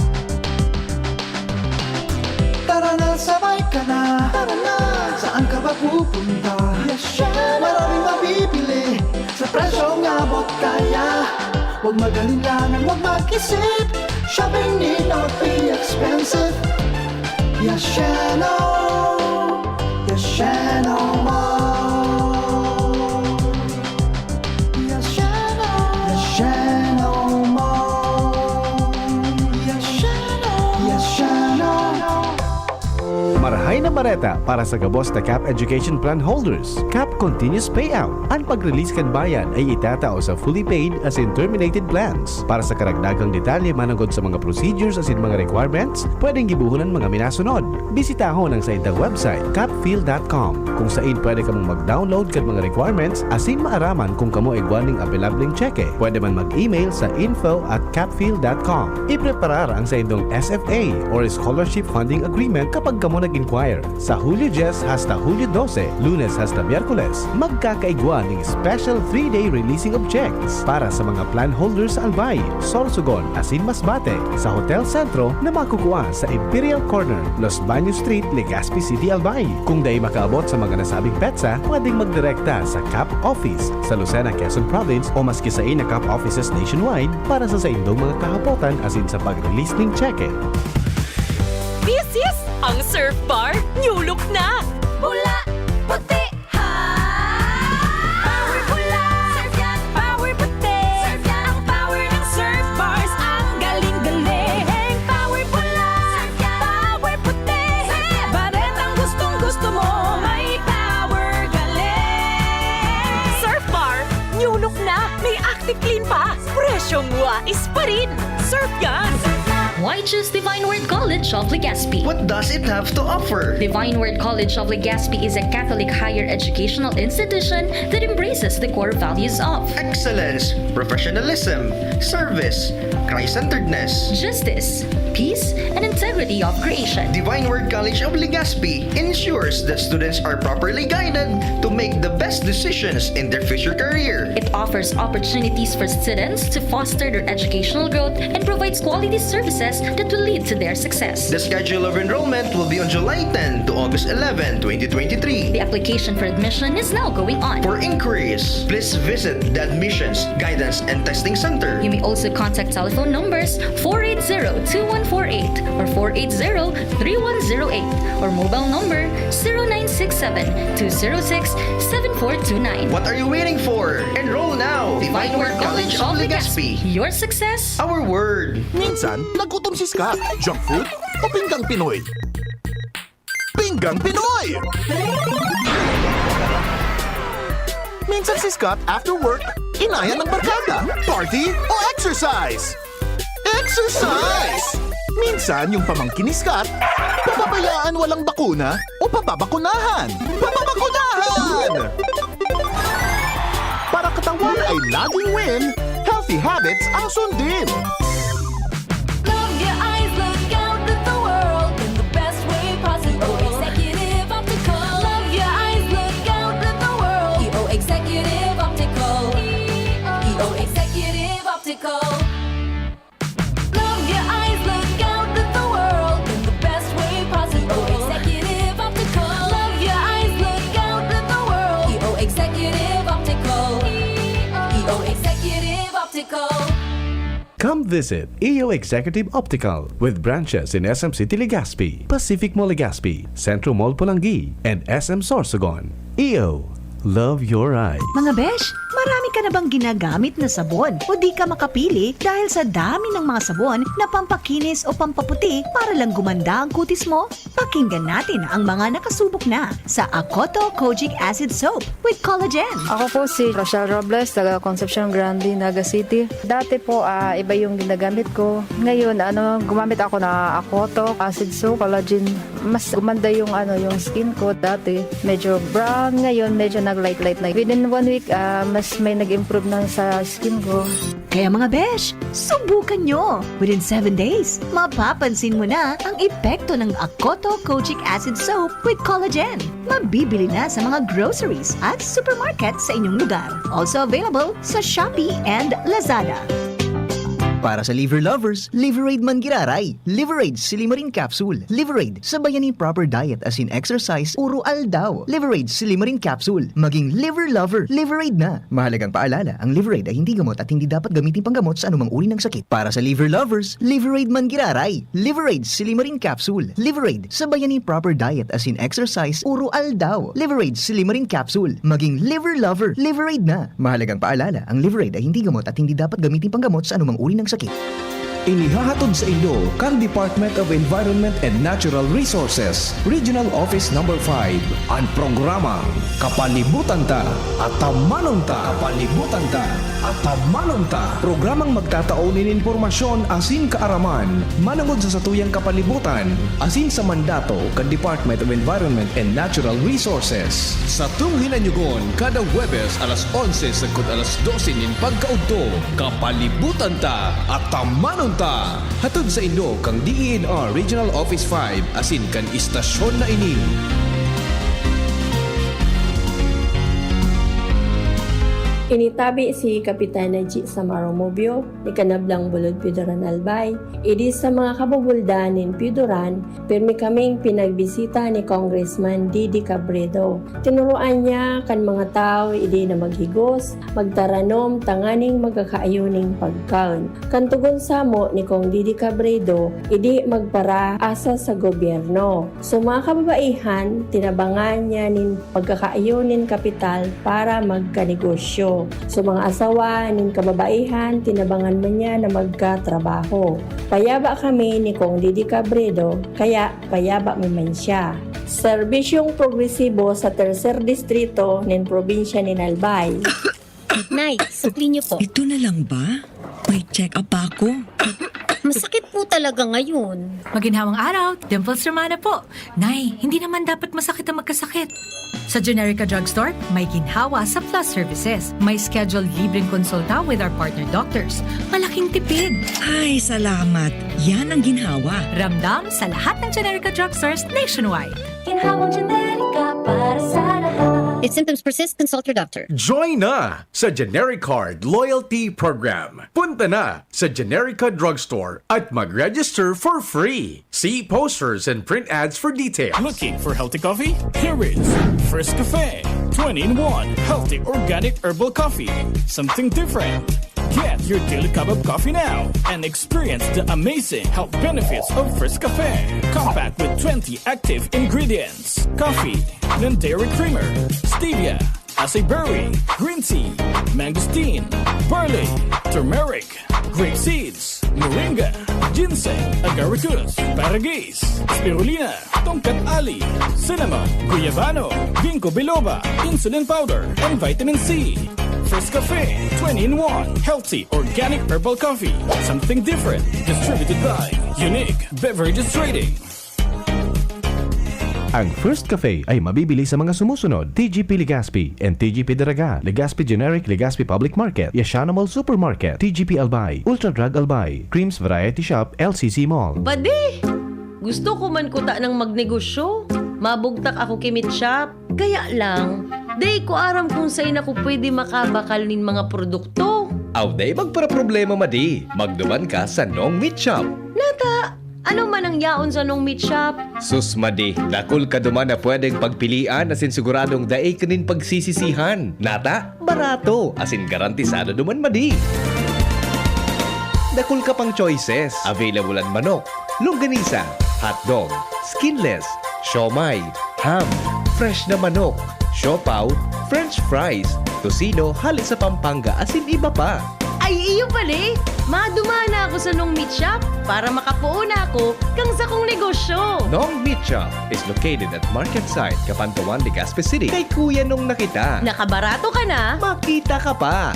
Tara na, sabay ka na. Tara na. Saan ka ba pupunta? Yes, siya. Maraming mabibili sa presyong abot kaya. Huwag mag-alinlangan, huwag mag-isip. Shopping need not be expensive. Yes, siya, no. Yes, siya, no more. Yes, siya, no. Yes, siya, no more. Yes, siya, no. Yes, siya, no. Marahay na bareta para sa gabos na CAP Education Plan holders, CAP Continuous Payout. An pag-release kan bayad ay itatao sa fully paid asin terminated plans. Para sa karagdagang detalye manongod sa mga procedures asin mga requirements, pwedeng gibohon an mga minasunod. Bisitahon ang saindang website, capfil dot com, kung sain pwede kamong mag-download kan mga requirements asin maaraman kung kamo igwa nin apelableng tseke. Pwede man mag-email sa info at capfil dot com. Ipreparar ang saindong S F A or Scholarship Funding Agreement kapag kamo nag-inquire. Sa Hulyo dyes hasta Hulyo dose, Lunes hasta Miyerkules, magkakaigwa ning special three-day releasing of checks para sa mga plan holders sa Albay, Sorsogon, asin Masbate, sa Hotel Centro na makukua sa Imperial Corner, Los Baños Street, Legazpi City, Albay. Kung dai makaabot sa mga nasabing petsa, pwedeng magdirekta sa CAP Office sa Lucena, Quezon Province, o maski sain na CAP offices nationwide para sa saindong mga kahapotan asin sa pag-release ning tseke. This is ang Surf Bar New Look na! Pula, puti, ha! Power pula! Surf yan! Power puti! Surf yan! Ang power ng Surf Bars, ang galing-galing! Power pula! Surf yan! Power puti! Surf yan! Baretang gustong-gusto mo, may power galing! Surf Bar New Look na! May Active Clean pa! Presyong wais pa rin! Surf yan! Why choose Divine Word College of Legazpi? What does it have to offer? Divine Word College of Legazpi is a Catholic higher educational institution that embraces the core values of excellence, professionalism, service, Christ-centeredness, justice, peace, and integrity of creation. Divine Word College of Legazpi ensures that students are properly guided to make the best decisions in their future career. It offers opportunities for students to foster their educational growth and provides quality services that will lead to their success. The schedule of enrollment will be on July ten to August eleven, twenty twenty-three. The application for admission is now going on. For inquiries, please visit the Admissions, Guidance, and Testing Center. You may also contact telephone numbers four eight zero two one four eight or four eight zero three one zero eight or mobile number zero nine six seven two zero six seven four two nine. What are you waiting for? Enroll now! Divine Word College of Legazpi. Your success, our word. Minsan, nagutom si Scott. Junk food o pinggang Pinoy? Pinggang Pinoy! Minsan si Scott, after work, inaya ng barkada, party o exercise? Exercise! Minsan yung pamangkin ni Scott, papabayaan walang bakuna o papabakunahan? Papabakunahan! Para katawan ay laging win, healthy habits ang sundin. Love your eyes, look out at the world in the best way possible. E O Executive Optical. Love your eyes, look out at the world. E O Executive Optical. E O Executive Optical. Love your eyes, look out at the world in the best way possible. E O Executive Optical. Love your eyes, look out at the world. E O Executive Optical. E O Executive Optical. Come visit E O Executive Optical with branches in S M City Legazpi, Pacific Mall Legazpi, Centro Mall Polangui, and S M Sorsogon. E O, love your eyes. Mga besh, marami ka na bang ginagamit na sabon o di ka makapili dahil sa dami ng mga sabon na pampakinis o pampaputi para lang gumanda ang kutis mo? Pakinggan natin ang mga nakasubok na sa Akoto Kojic Acid Soap with Collagen. Ako po si Rochelle Robles, taga Concepcion Grande, Naga City. Dati po, ah, iba yung ginagamit ko. Ngayon, ano, gumamit ako na Akoto Acid Soap, Collagen. Mas gumanda yung, ano, yung skin ko. Dati, medyo brown. Ngayon, medyo nag-light-light na. Within one week, ah, mas may nag-improve na sa skin ko. Kaya mga besh, subukan nyo! Within seven days, mapapansin mo na ang epekto ng Akoto Kojic Acid Soap with Collagen. Mabibili na sa mga groceries at supermarket sa inyong lugar. Also available sa Shopee and Lazada. Para sa liver lovers, Liverade man giraray. Liverade Silimarin Capsule. Liverade, sabayan nin proper diet asin exercise uro aldaw. Liverade Silimarin Capsule. Maging liver lover, Liverade na. Mahalagang paalala, ang Liverade ay hindi gamot at hindi dapat gamitin panggamot sa anumang uri ng sakit. Para sa liver lovers, Liverade man giraray. Liverade Silimarin Capsule. Liverade, sabayan nin proper diet asin exercise uro aldaw. Liverade Silimarin Capsule. Maging liver lover, Liverade na. Mahalagang paalala, ang Liverade ay hindi gamot at hindi dapat gamitin panggamot sa anumang uri ng sakit. Inihahatod sa indo kan Department of Environment and Natural Resources, Regional Office Number five, an programang Kapalibutan Ta, Atamanon Ta. Kapalibutan Ta, Atamanon Ta. Programang magtatao nin impormasyon asin kaaraman manongod sa satuyang kapalibutan asin sa mandato kan Department of Environment and Natural Resources. Satong hinanyugon kada Huwebes alas onse sagkod alas dose nin pagkaudto, Kapalibutan Ta, Atamanon Ta. Hatod sa indo kan D E N R Regional Office five asin kan istasyon na ini. Initabi si Kapitan Najee Samaro Mobio ni Kanablang Bulod Piodoran Albay, idi sa mga kabubuldan nin Piodoran, pirmi kaming pinagbisita ni Congressman Didi Cabredo. Tinuroan niya kan mga tawo idi na maghigos, magtaranom tanganing magkakaayo nin pagkaon. Kan togon samo ni Cong Didi Cabredo, idi magparaasa sa gobyerno. So, mga kababaihan, tinabangan niya nin pagkakaayo nin kapital para magkanegosyo. So, mga asawa nin kababaihan, tinabangan man niya na magkatrabaho. Payaba kami ni Cong Didi Cabredo, kaya payaba mi man siya. Serbisyong progresibo sa Tercer Distrito nin probinsya nin Albay. Nay, sukli niyo po. Ito na lang ba? May check-up pa ako. Masakit po talaga ngayon. Maginhawang araw, Dimples Romana po. Nay, hindi naman dapat masakit ang magkasakit. Sa Generica Drugstore, may ginhawa sa Plus Services. May scheduled libreng konsulta with our partner doctors. Malaking tipid. Ay, salamat. Yan ang ginhawa. Ramdam sa lahat ng Generica Drugstores nationwide. Ginhawang Generica para sa lahat. If symptoms persist, consult your doctor. Join na sa Generic Card Loyalty Program. Punta na sa Generica Drugstore at mag-register for free. See posters and print ads for details. Looking for healthy coffee? Here is First Cafe. Twenty-in-one healthy organic herbal coffee. Something different. Get your daily cup of coffee now and experience the amazing health benefits of First Cafe. Compact with twenty active ingredients. Coffee, non-dairy creamer, stevia, acai berry, green tea, mangosteen, barley, turmeric, grape seeds, moringa, ginseng, agaricus, paragis, spirulina, tongkat ali, cinnamon, guyabano, ginkgo biloba, insulin powder, and vitamin C. First Cafe, twenty-in-one, healthy organic herbal coffee. Something different. Distributed by Unique Beverages Trading. Ang First Cafe ay mabibili sa mga sumusunod: T G P Legazpi and T G P Daraga, Legazpi Generic, Legazpi Public Market, Yashana Mall Supermarket, T G P Albay, Ultra Drug Albay, Creams Variety Shop, L C C Mall. Padi! Gusto ko man kuta nang magnegosyo. Mabugtak ako ki Meat Shop. Kaya lang, dai ko aram kung sain ako pwede makabakal nin mga produkto. Aw, dai magparaproblema, madi. Magduman ka sa Nong Meat Shop. Nata, ano man ang yaon sa Nong Meat Shop? Sus, madi, dakul ka duman na pwedeng pagpilian asin siguradong dai ka nin pagsisisihan. Nata, barato, asin garantisado duman, madi. Dakul ka pang choices. Available an manok, longganisa, hotdog, skinless, siomai, ham, fresh na manok, siopaw, french fries, tocino hale sa Pampanga asin iba pa. Ay, iyo pala eh! Maduman na ako sa Nong Meat Shop para makapoon na ako kan sakong negosyo. Nong Meat Shop is located at Market Site, Cabanatuan, Legazpi City. Kay Kuya Nong na kita. Nakabarato ka na. Makita ka pa.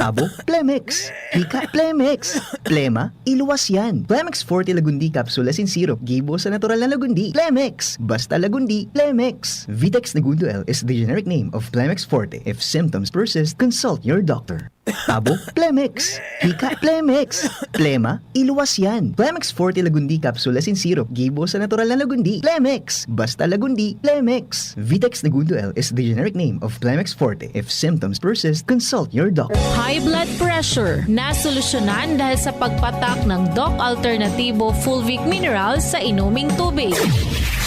Abo, Plemex. Hika, Plemex. Plema, iluwas yan. Plemex Forte Lagundi Capsule asin Syrup, gibo sa natural na lagundi. Plemex. Basta lagundi, Plemex. Vitex Negundo L is the generic name of Plemex Forte. If symptoms persist, consult your doctor. Abo, Plemex. Hika, Plemex. Plema, iluwas yan. Plemex Forte Lagundi Capsule asin Syrup, gibo sa natural na lagundi. Plemex. Basta lagundi, Plemex. Vitex Negundo L is the generic name of Plemex Forte. If symptoms persist, consult your doctor. High blood pressure, nasolusyonan dahil sa pagpatak ng Doc Alternativo Fulvic Mineral sa inuming tubig.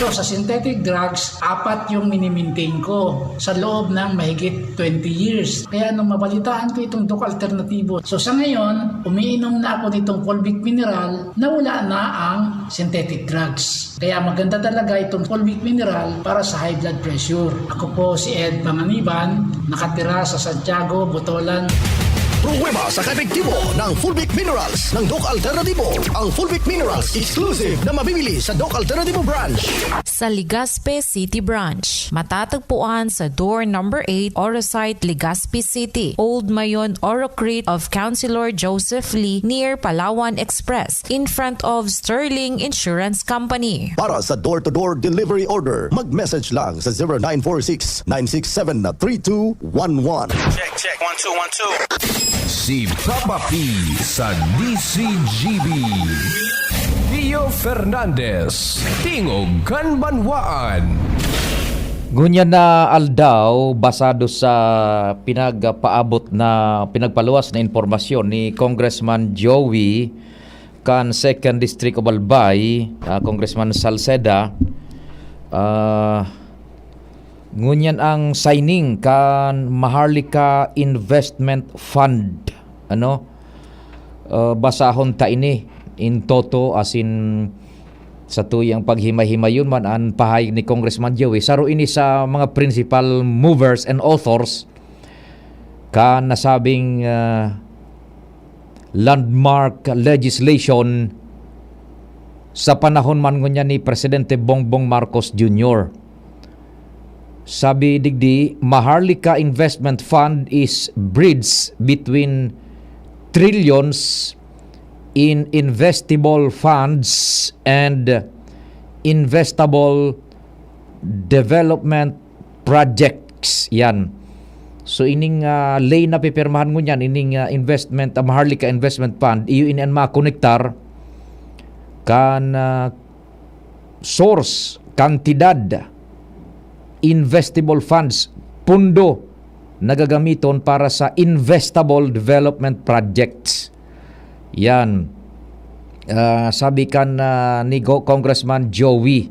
So sa synthetic drugs, apat yung minimintain ko sa loob ng mahigit twenty years. Kaya nung mabalitaan ko itong Doc Alternativo, so sa ngayon, umiinom na ako nitong Fulvic Mineral na wala na ang synthetic drugs. Kaya maganda talaga itong Fulvic Mineral para sa high blood pressure. Ako po si Ed Panganiban, nakatira sa Santiago, Botolan. Pruweba sa kaepektibo ng Fulvic Minerals ng Doc Alternativo. Ang Fulvic Minerals exclusive na mabibili sa Doc Alternativo Branch. Sa Legazpi City Branch, matatagpuan sa door number eight, Oro Site, Legazpi City, Old Mayon, Oro Crete of Councilor Joseph Lee, near Palawan Express, in front of Sterling Insurance Company. Para sa door-to-door delivery order, mag-message lang sa zero nine four six, nine six seven, three two one one. Check, check. One, two, one, two. Si Papa P sa D C G B. Rio Fernandez, Tingog kan Banwaan. Ngunyan na aldaw, basado sa pinagpaabot na, pinagpaluwas na impormasyon ni Congressman Joey kan Second District of Albay, ah, Congressman Salceda, ah, ngunyan ang signing kan Maharlika Investment Fund, ano? Ah, basahon ta ini in toto, asin sa tuyang paghimay-himayon man an pahayag ni Congressman Joey, saro ini sa mga principal movers and authors kan nasabing, ah, landmark legislation sa panahon man ngunyan ni Presidente Bongbong Marcos Junior. Sabi digdi, Maharlika Investment Fund is bridge between trillions in investable funds and investable development projects. Yan. So ining, ah, ley na pipirmahan ngunyan, ining, ah, investment, ah, Maharlika Investment Fund, iyo ini an makonektar kan, ah, source, kantidad, investable funds, pundo na gagamiton para sa investable development projects. Yan. Ah, sabi kan, ah, ni Go-, Congressman Joey.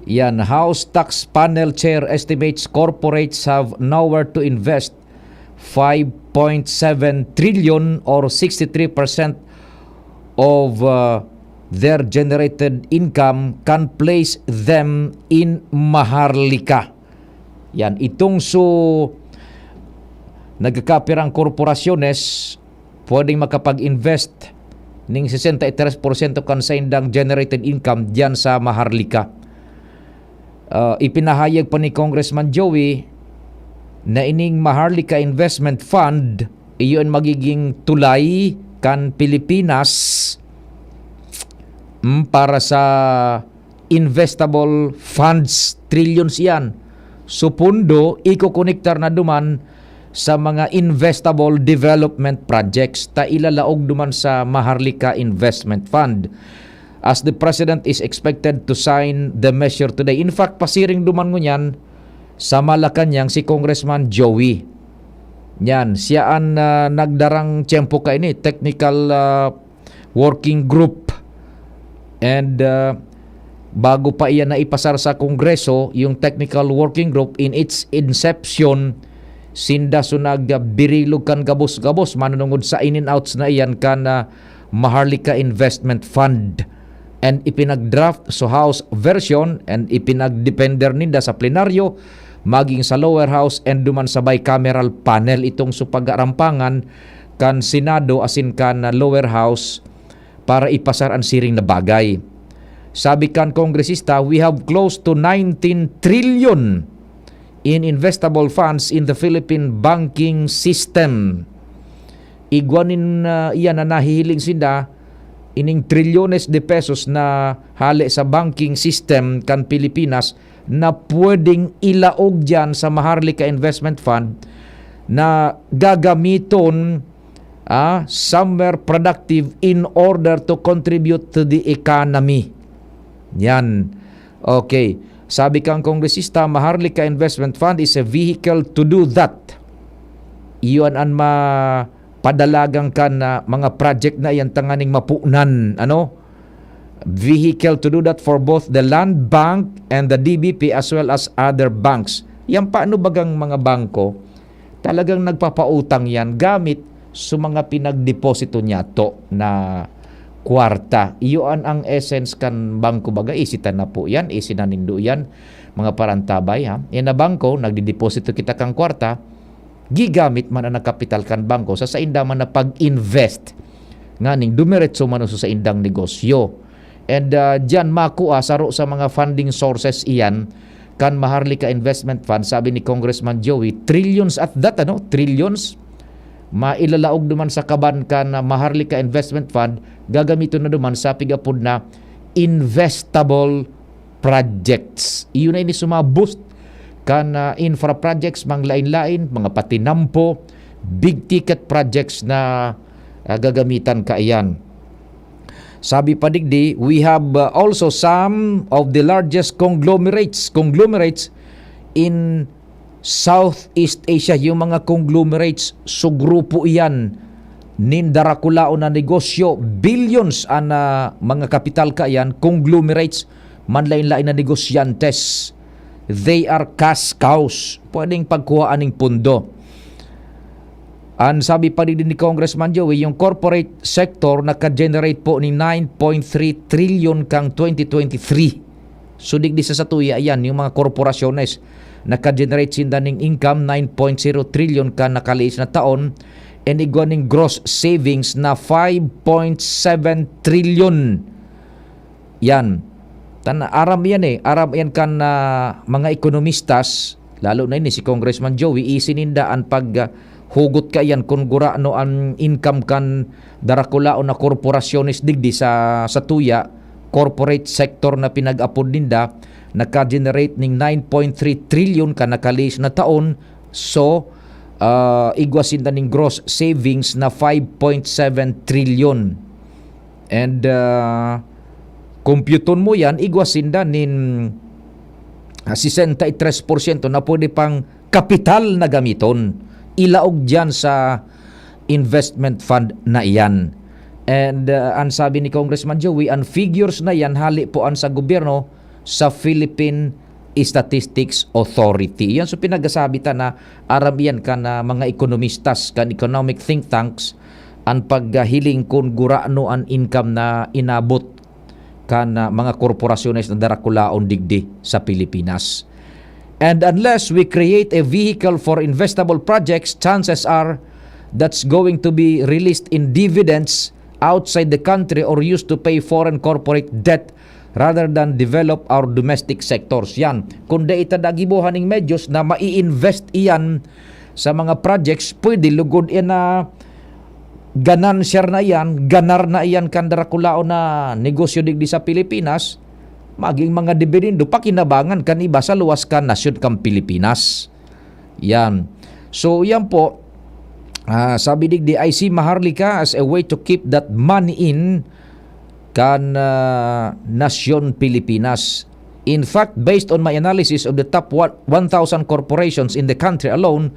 Yan, House Tax Panel Chair estimates corporates have nowhere to invest five point seven trillion or sixty-three percent of, uh, their generated income can place them in Maharlika. Yan, itong so nagkakapirang korporasyones pwedeng makapag-invest ning sesenta y tres porsyento kan saindang generated income diyan sa Maharlika. Ah, ipinahayag pa ni Congressman Joey na ining Maharlika Investment Fund, iyo an magiging tulay kan Pilipinas, mm, para sa investable funds, trillions iyan. So, pondo, ikokonektar na duman sa mga investable development projects ta ilalaog duman sa Maharlika Investment Fund. As the President is expected to sign the measure today. In fact, pasiring duman ngunyan sa Malacañang si Congressman Joey. Yan, siya an, ah, nagdarang tiyempo kaini, technical, ah, working group. And, ah, bago pa iyan naipasar sa Kongreso, yung technical working group in its inception, Sinda so nagbirilog kan gabos-gabos manunungod sa in and outs na iyan kan, ah, Maharlika Investment Fund. And ipinag-draft so House version and ipinag-defender ninda sa plenaryo, maging sa lower house and duman sa bicameral panel itong so pag-arampangan kan Senado asin kan, ah, lower house para ipasar an siring na bagay. Sabi kan kongresista, "We have close to nineteen trillion in investable funds in the Philippine banking system." Igwa nin, ah, iyan na nahihiling sinda, ining trilyones de pesos na hale sa banking system kan Pilipinas na pwedeng ilaog diyan sa Maharlika Investment Fund na gagamiton, ah, somewhere productive in order to contribute to the economy. Yan. Okay. Sabi kang kongresista, Maharlika Investment Fund is a vehicle to do that. Iyon an mapadalagan kan, ah, mga project na iyan tanganing mapunan, ano? Vehicle to do that for both the Land Bank and the D B P as well as other banks. Yan paano bagang mga bangko, talagang nagpapautang yan gamit sa mga pinagdeposito niyato na kwarta. Iyo an, ang essence kan bangko baga, isitan na po yan, isinanindo yan, mga parantabay, ha. Yan na bangko, nagdideposito kita kang kwarta, gigamit man an kapital kan bangko sa sainda man na pag-invest nganing dumiretso man sa saindang negosyo. And, ah, diyan makua saro sa mga funding sources iyan kan Maharlika Investment Fund, sabi ni Congressman Joey, trillions at that, ano? Trillions. Mailalaog naman sa kaban kan, ah, Maharlika Investment Fund, gagamiton na naman sa pig-apod na investable projects. Iyon na ini sumaboost kan, ah, infra projects, mga lain-lain, mga patinampo, big ticket projects na, ah, gagamitan kaiyan. Sabi pa digdi, "We have, uh, also some of the largest conglomerates, conglomerates in Southeast Asia." Yung mga conglomerates, so grupo iyan nin darakulaon na negosyo, billions an, ah, mga kapital kaiyan, conglomerates, manlain-lain na negosyantes. They are cash cows. Pwedeng pagkuhaan ning pundo. An sabi pa digdi ni Congressman Joey, yung corporate sector naka-generate po ni nine point three trillion kang twenty twenty-three. So, digdi sa satuya, yan, yung mga korporasyones, naka-generate sinda ning income, nine point zero trillion kan nakaliis na taon, and igwa ning gross savings na five point seven trillion. Yan. Tan-, aram yan eh. Aram yan kan, ah, mga ekonomistas, lalo na ini si Congressman Joey, isininda an pag, ah, hugot kaiyan kun gurano an income kan darakulaon na korporasyones digdi sa, sa tuya, corporate sector na pinag-apod ninda, naka-generate ning nine point three trillion kan nakaliis na taon. So, ah, igwa sinda ning gross savings na five point seven trillion. And, ah, kompyuton mo yan, igwa sinda nin, ah, sesenta y tres porsyento na pwede pang kapital na gamiton. Ilaog diyan sa investment fund na iyan. And, ah, ang sabi ni Congressman Joey, ang figures na yan, hali po ang sa gobyerno, sa Philippine Statistics Authority. Yan, so pinagasabi ta na aram iyan kan, ah, mga ekonomistas, kan economic think tanks, an paghiling kun gurano an income na inabot kan, ah, mga korporasyones na darakulaon digdi sa Pilipinas. And unless we create a vehicle for investable projects, chances are that's going to be released in dividends outside the country or used to pay foreign corporate debt rather than develop our domestic sectors. Yan. Kung dai ta dagibuhan ning medyos na mai-invest iyan sa mga projects, pwede lugod iyan na ganansya na iyan, ganar na iyan kan darakulaon na negosyo digdi sa Pilipinas, maging mga dividendo, pakinabangan kan iba sa luwas kan nasyon kan Pilipinas. Yan. So, yan po. Ah, sabi digdi, "I see Maharlika as a way to keep that money in kan, ah, nasyon Pilipinas. In fact, based on my analysis of the top one, one thousand corporations in the country alone,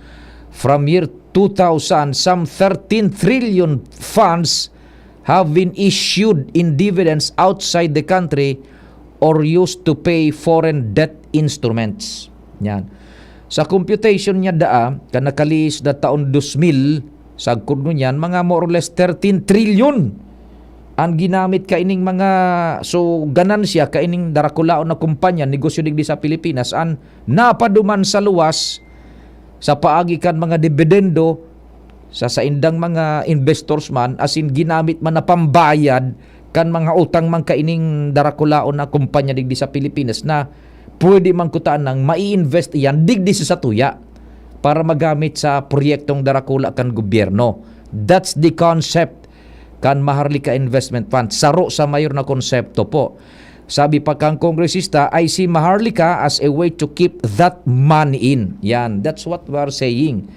from year two thousand, some thirteen trillion funds have been issued in dividends outside the country or used to pay foreign debt instruments." Yan. Sa computation niya daa, kan nakalihis na taon dos mil, sagkod ngunyan, mga more or less thirteen trilyon an ginamit kaining mga, so, ganansya kaining darakulaon na kumpanya, negosyo digdi sa Pilipinas, an napaduman sa luwas sa paagi kan mga dibidendo sa saindang mga investors man, asin ginamit man na pambayad kan mga utang man kaining darakulaon na kumpanya digdi sa Pilipinas na pwede man kutaan nang mai-invest iyan digdi sa satuya para magamit sa proyektong darakula kan gobyerno. That's the concept kan Maharlika Investment Fund. Saro sa mayor na konsepto po. Sabi pa kang kongresista, "I see Maharlika as a way to keep that money in." Yan, that's what we are saying.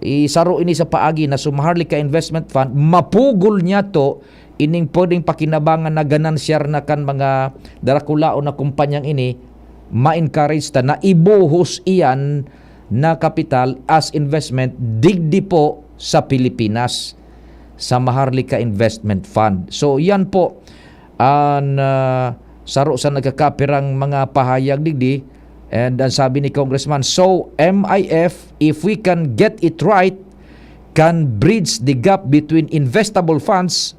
Isaro ini sa paagi na so Maharlika Investment Fund, mapugol niya to ining pwedeng pakinabangan na ganansyar na kan mga darakulaon na kumpanyang ini, ma-encourage ta na ibuhos iyan na kapital as investment digdi po sa Pilipinas, sa Maharlika Investment Fund. So, yan po an, ah, saro sa nagkakapirang mga pahayag digdi. And ang sabi ni Congressman, "So, M I F, if we can get it right, can bridge the gap between investable funds,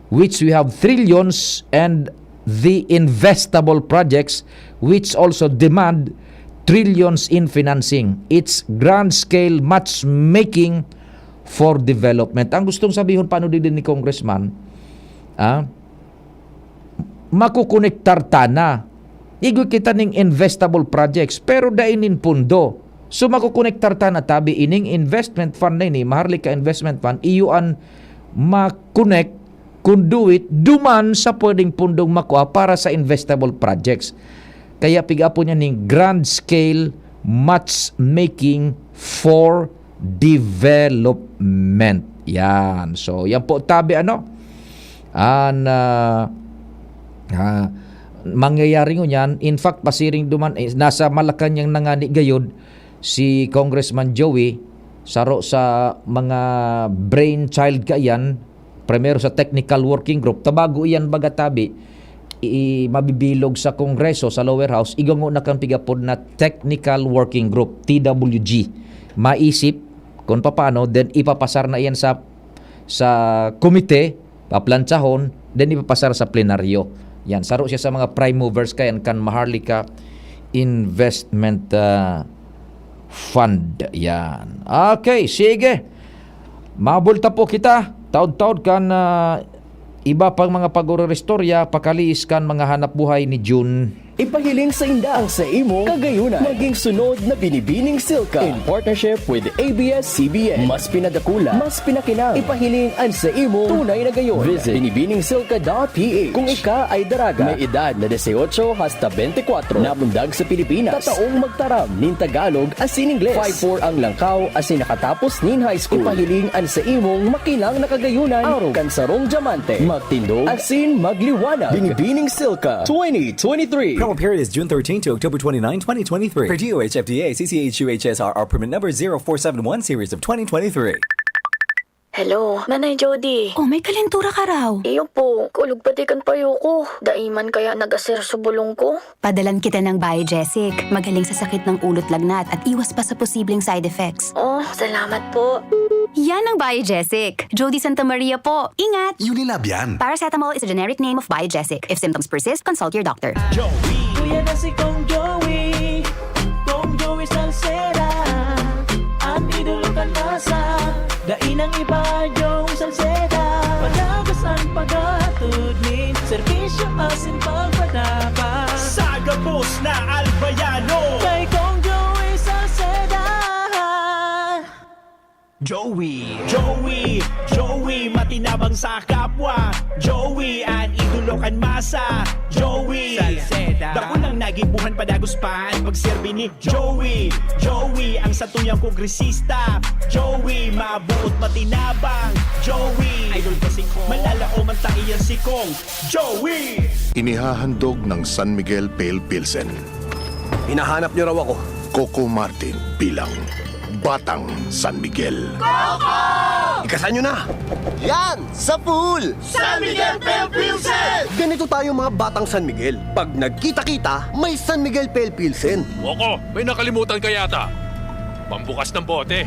which we have trillions, and the investable projects, which also demand trillions in financing. It's grand scale matchmaking for development." Ang gustong sabihon, paano din ni Congressman, ah, makukonektar ta na. Igwa kita ning investable projects, pero dai nin pundo. So, makukonektar ta na tabi ining investment fund na ini, Maharlika Investment Fund, iyo an ma-connect, conduit, duman sa pwedeng pundong makua para sa investable projects. Kaya pigapo niya ning grand scale matchmaking for development. Yan. So, yan po tabi ano. An, ah, ah, mangyayari ngunyan. In fact, pasiring duman, eh, nasa Malacañang na ngani gayod si Congressman Joey, saro sa mga brainchild kaiyan, primero sa technical working group, ta bago iyan baga tabi, i-, mabibilog sa Kongreso, sa lower house, igwa ngona kan pigapod na technical working group, T W G. Maisip kung papaano, then ipapasar na iyan sa, sa komite, paplantsahon, then ipapasar sa plenaryo. Yan, saro siya sa mga prime movers kayan kan Maharlika Investment, ah, Fund. Yan. Okay, sige. Mabulta po kita. Taod-taod kan, ah, iba pang mga pag-ororistorya, pakaliis kan mga hanap buhay ni June. Ipahiling sainda ang sa imong kagayunan. Maging sunod na Binibining Silka in partnership with A B S C B N. Mas pinadakula, mas pinakinang. Ipahiling an sa imong tunay na gayon. Visit binibining silka dot P H. Kung ika ay daraga, may edad na dieciocho hasta bente kwatro, nabundag sa Pilipinas, tataong magtaram nin Tagalog asin Ingles, five four ang langkaw asin nakatapos nin high school, ipahiling an sa imong makinang na kagayunan, arog kan sarong dyamante, magtindog asin magliwanag. Binibining Silka twenty twenty-three. Promo period is June thirteen to October twenty-nine, twenty twenty-three. Per D O H F D A, C C H U H S R R permit number zero four seven one series of twenty twenty-three. Hello, Nanay Jody. Oh, may kalentura ka raw. Iyo po, kulog pati kan payo ko. Dai man kaya nag-asir sa bulong ko. Padalan kita ng Biogesic. Magaling sa sakit ng ulo't lagnat at iwas pa sa posibleng side effects. Oh, salamat po. Yan ang Biogesic. Jody Santa Maria po. Ingat! Unilab yan. Paracetamol is a generic name of Biogesic. If symptoms persist, consult your doctor. Joey. Kuya na si Kong Joey. Kong Joey Salceda. Ang idolo kan masa. Dai nang iba, Joey Salceda. Padagas an paghatod nin serbisyo asin pagpatabang. Sa gabos na Albayano. Kay Kong Joey Salceda. Joey, Joey, Joey, matinabang sa kapwa. Joey, an idolo kan masa. Joey, Salceda. Dakulang nagibuhan, padagos pa an pagserbi ni Joey. Joey, ang satuyang kongresista. Joey, mabuot, matinabang. Joey, idol ko si Kong. Malalaom an taiyan si Kong Joey. Inihahandog ng San Miguel Pale Pilsen. Hinahanap niyo raw ako. Coco Martin bilang Batang San Miguel. Ikasan nyo na! Yan! Sa pool! San Miguel Pale Pilsen! Ganito tayo, mga Batang San Miguel. Pag nagkita-kita, may San Miguel Pale Pilsen. Coco, may nakalimutan ka yata. Pambukas ng bote.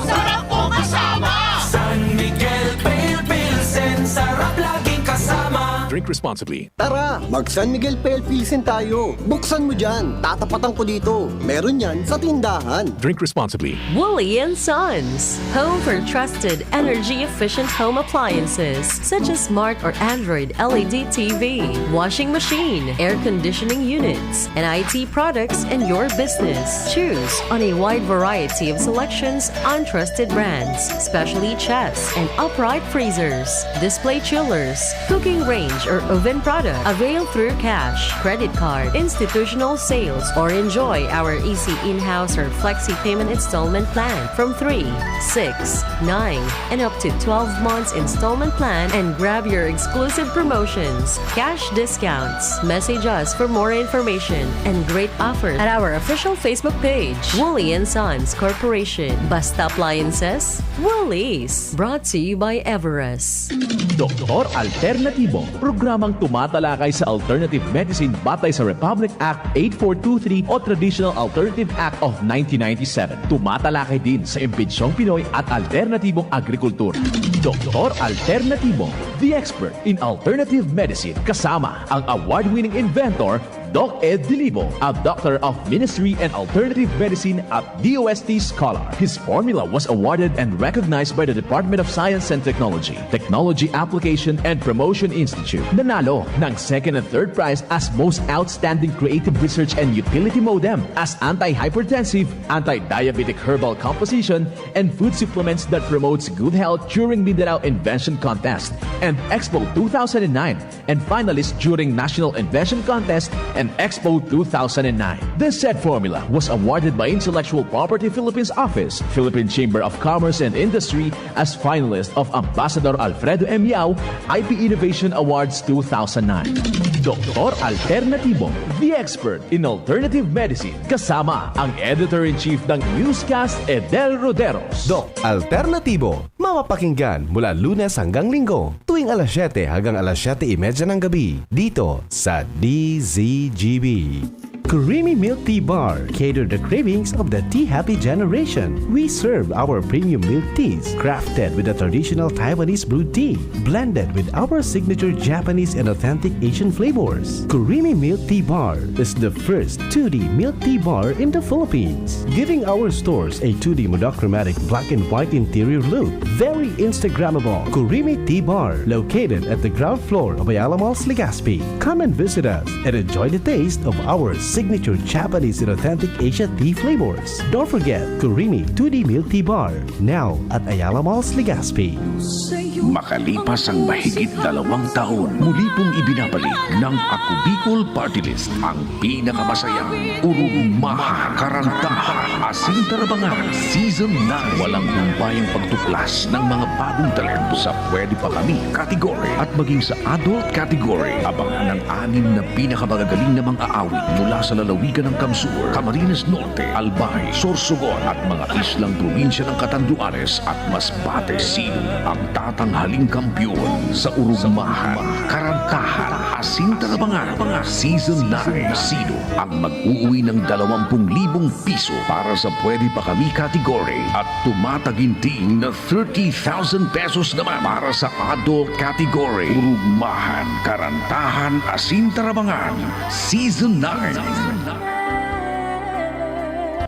Sarap po kasama! San Miguel Pale Pilsen, sarap laging kasama. Drink responsibly. Tara, mag San Miguel Pale Pilsen tayo. Buksan mo dyan, tatapatan ko dito. Meron yan sa tindahan. Drink responsibly. Wooly and Sons, home for trusted, energy-efficient home appliances such as smart or Android L E D T V, washing machine, air conditioning units, and I T products in your business. Choose on a wide variety of selections on trusted brands, specially chests and upright freezers, display chillers, cooking range or oven product. Avail through cash, credit card, institutional sales, or enjoy our easy in-house or flexi payment installment plan from three, six, nine, and up to twelve months installment plan and grab your exclusive promotions, cash discounts. Message us for more information and great offers at our official Facebook page, Wooly and Sons Corporation. Basta appliances, Woolies. Brought to you by Everest. Doktor Alternatibo, programang tumatalakay sa alternative medicine batay sa Republic Act eight four two three o Traditional Alternative Act of nineteen ninety-seven. Tumatalakay din sa imbensyong Pinoy at alternatibong agrikultura. Doktor Alternatibo, the expert in alternative medicine, kasama ang award-winning inventor, Doc Ed Dilibo, a Doctor of Ministry and Alternative Medicine at D O S T Scholar. His formula was awarded and recognized by the Department of Science and Technology, Technology Application and Promotion Institute. Nanalo ng second and third prize as Most Outstanding Creative Research and Utility MODEM as anti-hypertensive, anti-diabetic herbal composition, and food supplements that promotes good health during Mindanao Invention Contest and Expo two thousand nine, and finalist during National Invention Contest and Expo two thousand nine. This said formula was awarded by Intellectual Property Philippines Office, Philippine Chamber of Commerce and Industry as finalist of Ambassador Alfredo M. Yao I P Innovation Awards two thousand nine. Doktor Alternatibo, the expert in alternative medicine, kasama ang editor-in-chief ng Newscast, Edel Roderos. Doc Alternatibo, mapapakinggan mula Lunes hanggang Linggo, tuwing alas siyete hanggang alas siyete y media ng gabi, dito sa D Z G B. Creamy Milk Tea Bar, cater the cravings of the tea happy generation. We serve our premium milk teas, crafted with the traditional Taiwanese brewed tea, blended with our signature Japanese and authentic Asian flavors. Creamy Milk Tea Bar is the first two D milk tea bar in the Philippines, giving our stores a two D monochromatic black and white interior look. Very Instagrammable. Creamy Tea Bar, located at the ground floor of Ayala Malls, Legazpi. Come and visit us and enjoy the taste of our signature Japanese and authentic Asia tea flavors. Don't forget, Creamy two D Milk Tea Bar, now at Ayala Malls, Legazpi. Makalipas ang mahigit dalawang taon, muli pong ibinabalik ng Ako Bicol Party List ang pinakamasayang Urugmahan, Karantahan, Asin Tarabangan Season nine. Walang humpayang pagtuklas ng mga bagong talento sa Pwede Pa Kami category at maging sa adult category. Abangan ang anim na pinakamagagaling na mga aawit mula sa lalawigan ng Kamsur, Camarines Norte, Albay, Sorsogon at mga islang probinsya ng Catanduanes at Masbate. Sino ang tatanghaling kampiyon sa Urugmahan, Karantahan, Asin Tarabangan Season nine? Sino ang mag-uuwi ng dalawampung libong piso para sa Pwede Pa Kami category at tumataginting na thirty thousand pesos naman para sa adult category? Urugmahan, Karantahan, Asin Tarabangan Season nine.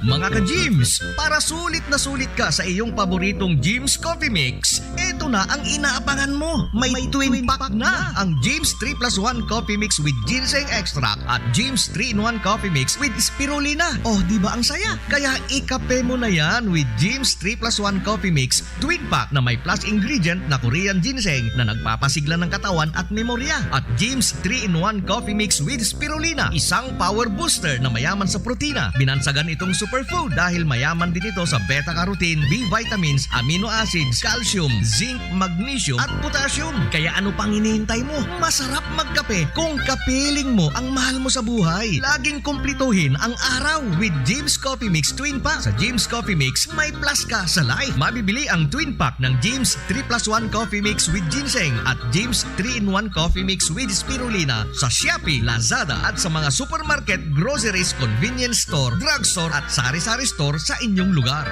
Mga ka-Gyms, para sulit na sulit ka sa iyong paboritong Gyms Coffee Mix, eto na ang inaabangan mo. May twin pack na ang Gyms three plus one Coffee Mix with Ginseng Extract at Gyms three-in-one Coffee Mix with Spirulina. Oh, di ba ang saya? Kaya ikape mo na yan with Gyms three plus one Coffee Mix Twin Pack na may plus ingredient na Korean ginseng na nagpapasigla ng katawan at memorya. At Gyms three-in-one Coffee Mix with Spirulina, isang power booster na mayaman sa protina. Binansagan itong superfood dahil mayaman din ito sa beta-carotene, B vitamins, amino acids, calcium, zinc, magnesium, at potassium. Kaya ano pang hinihintay mo? Masarap magkape kung kapiling mo ang mahal mo sa buhay. Laging kumplituhin ang araw with Gyms Coffee Mix Twin Pack. Sa Gyms Coffee Mix, may plus ka sa life. Mabibili ang Twin Pack ng Gyms three plus one Coffee Mix with Ginseng at Gyms three-in-one Coffee Mix with Spirulina sa Shopee, Lazada at sa mga supermarket, groceries, convenience store, drugstore at sa Sari-sari store sa inyong lugar.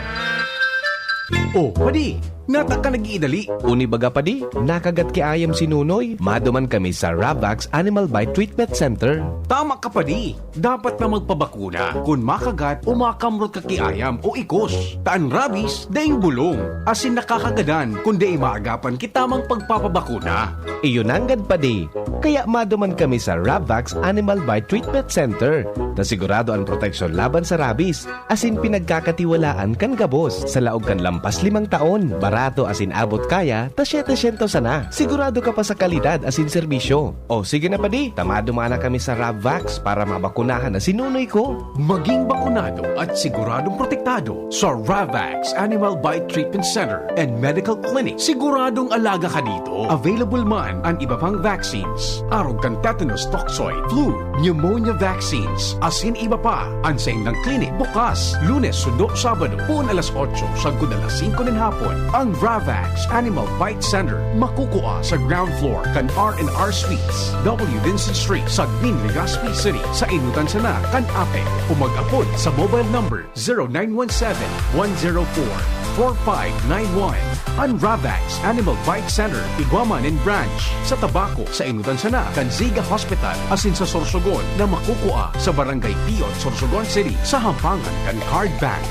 Oh, padi, nata ka nag-iidali. Uni baga, padi, nakagat ki ayam si Nunoy. Maduman kami sa Ravax Animal Bite Treatment Center. Tama ka, padi. Dapat na magpabakuna kun makagat o makamrot ka ki ayam o ikos. Ta an rabies, daing bulong, asin nakakagadan kun dai maagapan ki tamang pagpapabakuna. Iyo nanggad, padi. Kaya maduman kami sa Ravax Animal Bite Treatment Center, ta sigurado an proteksyon laban sa rabies, asin pinagkakatiwalaan kan gabos. Sa laog kan lampas limang taon, barato asin abot kaya ta setecientos sana. Sigurado ka pa sa kalidad asin serbisyo. O sige na, padi, ta maduman na kami sa Ravax para mabakunahan na si Nunoy ko. Maging bakunado at siguradong protektado sa Ravax Animal Bite Treatment Center and Medical Clinic. Siguradong alaga ka dito. Available man an iba pang vaccines, arog kan tetanus toxoid, flu, pneumonia vaccines, asin iba pa. An saindang clinic bukas Lunes sundo Sabado, poon alas otso sagkod alas singko nin hapon. Ang Ravax Animal Bite Center makukua sa ground floor kan R and R Suites, W Vincent Street, Sagmin, Legazpi City, sa enotan sana kan APEC, o mag-apod sa mobile number zero nine one seven, one zero four, four five nine one. An Ravax Animal Bite Center, igwa man nin branch sa Tabaco, sa enotan sana kan Ziga Hospital, asin sa Sorsogon na makukua sa Barangay Piot, Sorsogon City, sa hampangan kan Card Bank.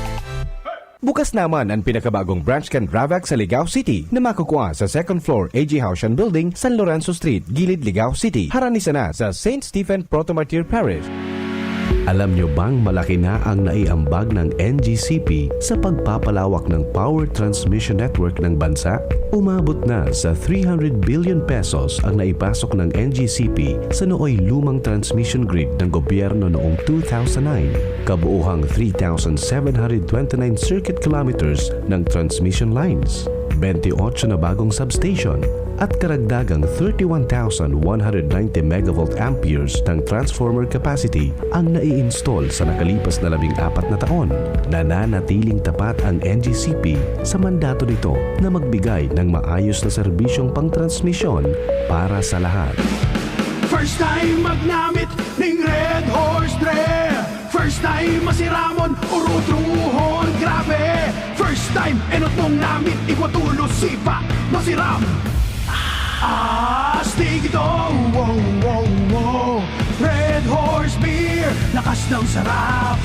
Bukas naman an pinakabagong branch kan Ravax sa Ligao City, na makukua sa second floor A G Haushan Building, San Lorenzo Street, Gilid, Ligao City, harani sana sa Saint Stephen Proto-Martyr Parish. Alam nyo bang malaki na ang naiambag ng N G C P sa pagpapalawak ng power transmission network ng bansa? Umabot na sa three hundred billion pesos ang naipasok ng N G C P sa nooy lumang transmission grid ng gobyerno noong two thousand nine. Kabuuhang three thousand seven hundred twenty-nine circuit kilometers ng transmission lines, twenty-eight na bagong substation, at karagdagang thirty-one thousand one hundred ninety megavolt amperes ng transformer capacity ang nai-install sa nakalipas na labing apat na taon. Nananatiling tapat ang N G C P sa mandato nito na magbigay ng maayos na serbisyong pangtransmisyon para sa lahat. First time magnamit ning Red Horse, pre. First time masiramon, urutrohon, grabe. First time, enot mong namit, igwa tulos, sipa, masiram. Astig ito, wow, wow, wow. Red Horse Beer, lakas ng sarap,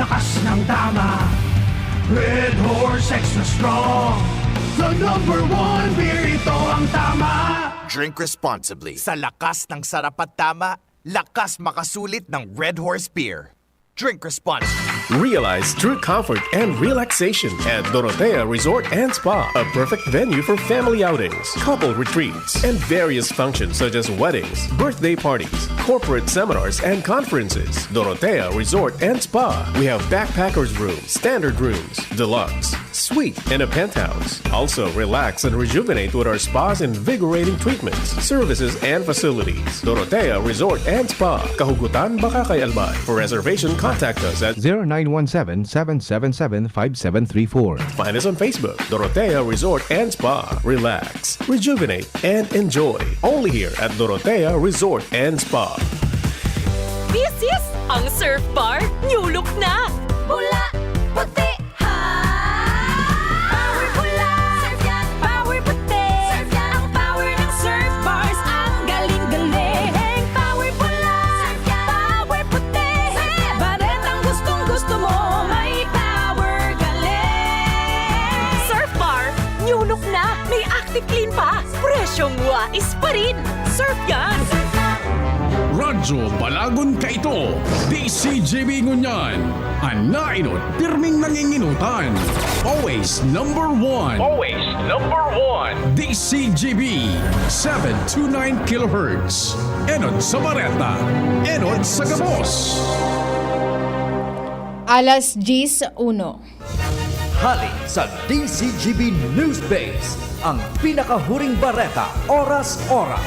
lakas ng tama. Red Horse Extra Strong, the number one beer, ito ang tama. Drink responsibly. Sa lakas ng sarap at tama, lakas makasulit ng Red Horse Beer. Drink responsibly. Realize true comfort and relaxation at Dorotea Resort and Spa, a perfect venue for family outings, couple retreats, and various functions such as weddings, birthday parties, corporate seminars, and conferences. Dorotea Resort and Spa. We have backpackers room, standard rooms, deluxe, suite, and a penthouse. Also, relax and rejuvenate with our spa's invigorating treatments, services, and facilities. Dorotea Resort and Spa, Kahugutan, Bacacay, Albay. For reservation, contact us at zero nine one seven, seven seven seven, five seven three four. Find us on Facebook, Dorotea Resort and Spa. Relax, rejuvenate, and enjoy. Only here at Dorotea Resort and Spa. This is ang Surf Bar, new look na! Pula, puti, ha! Power pula! Surf yan! Power puti! Surf yan! Ang power ng Surf Bars, ang galing-galing! Power pula! Surf yan! Power puti! Surf yan! Baretang gustong-gusto mo, may power galing! Surf Bar, new look na! May Active Clean pa! Presyong wais pa rin! Surf yan! Radyo Balagon kaito, D C G B ngunyan. An nainot, pirming nanginginutan. Always number one. Always number one. D C G B, seven two nine kilohertz. Enot sa bareta, enot sa gabos. Alas diyes uno. Hali sa D C G B News Base, ang pinakahuring bareta, oras-oras.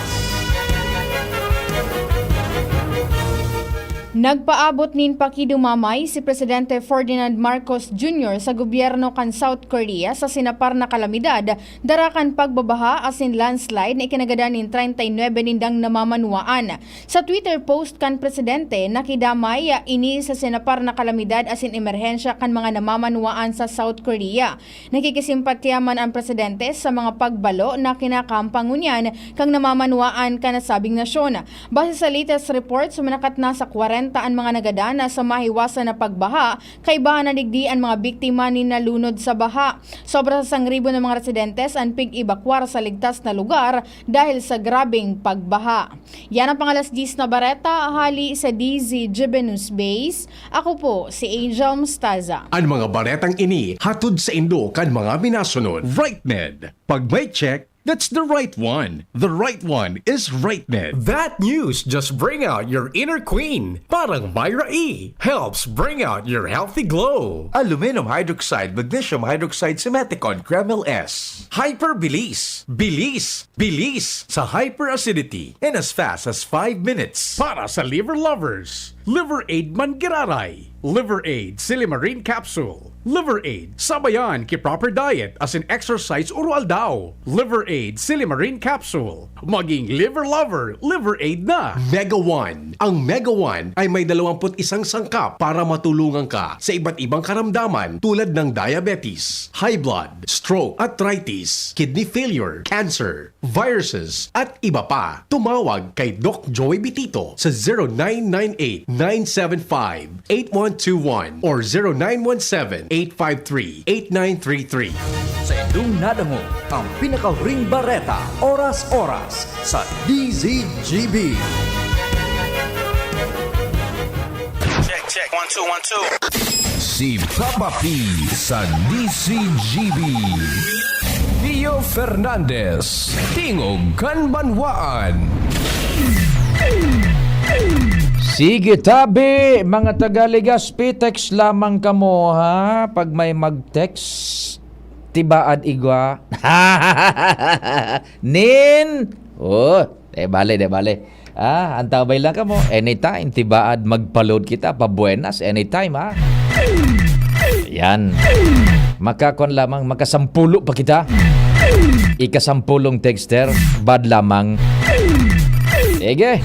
Nagpaabot nin pakidumamay si Presidente Ferdinand Marcos Junior sa gobyerno kan South Korea sa sinapar na kalamidad dara kan pagbabaha asin landslide na ikinagadan nin treinta y nuebe nindang namamanwaan. Sa Twitter post kan presidente, nakidamay ini sa sinapar na kalamidad asin emerhensya kan mga namamanwaan sa South Korea. Nakikisimpatya man an presidente sa mga pagbalo na kinakampang ngunyan kan namamanwaan kan nasabing nasyon. Base sa latest report, sumanakat na sa kwarenta an mga nagadan na sa mahiwasan na pagbaha, kaibahan na digdi an mga biktima nin nalunod sa baha. Sobra sa sangribo na mga residentes an pig-ebakwar sa ligtas na lugar dahil sa grabeng pagbaha. Yan ang pang-alas diyes na bareta hali sa D Z G B News Base. Ako po si Angel Mostaza. Ang mga baretang ini hatod sa indo kan mga minasunod. RightMed. Pag may check, that's the right one. The right one is RightMed. That news just bring out your inner queen. Parang Myra E helps bring out your healthy glow. Aluminum hydroxide, magnesium hydroxide, Simethicone, Kremil S. Hyper Bilis. Bilis. Bilis sa hyperacidity in as fast as five minutes. Para sa liver lovers, Liver Aid Manggiraray, Liver Aid Silimarin Capsule, Liver Aid sabayan ki proper diet asin exercise oro-aldaw, Liver Aid Silimarin Capsule. Maging liver lover, Liver Aid na! Mega One. Ang Mega One ay may dalawampu't isang sangkap para matulungan ka sa iba't ibang karamdaman tulad ng diabetes, high blood, stroke, arthritis, kidney failure, cancer, viruses, at iba pa. Tumawag kay Doc Joey Bitito sa zero nine nine eight, nine seven five, eight one two one or zero nine one seven, eight five three, eight nine three three. Sa indong nadangog ang pinakahuring bareta, oras-oras, sa D Z G B. Check, check. One, two, one, two. Si Papa P sa D Z G B. Pio Fernandez, Tingog kan Banwaan. Sige, tabi, mga taga Legazpi, text lamang kamo, ha? Pag may mag-text, tibaad igwa. Nin? Oh, de bale, de bale. Ah, antabay lang kamo. Anytime, tibaad magpa-load kita, pabuenas, anytime, ha? Yan. Makakuan lamang, makasampulo pa kita. Ikasampulong texter, bad lamang. Sige.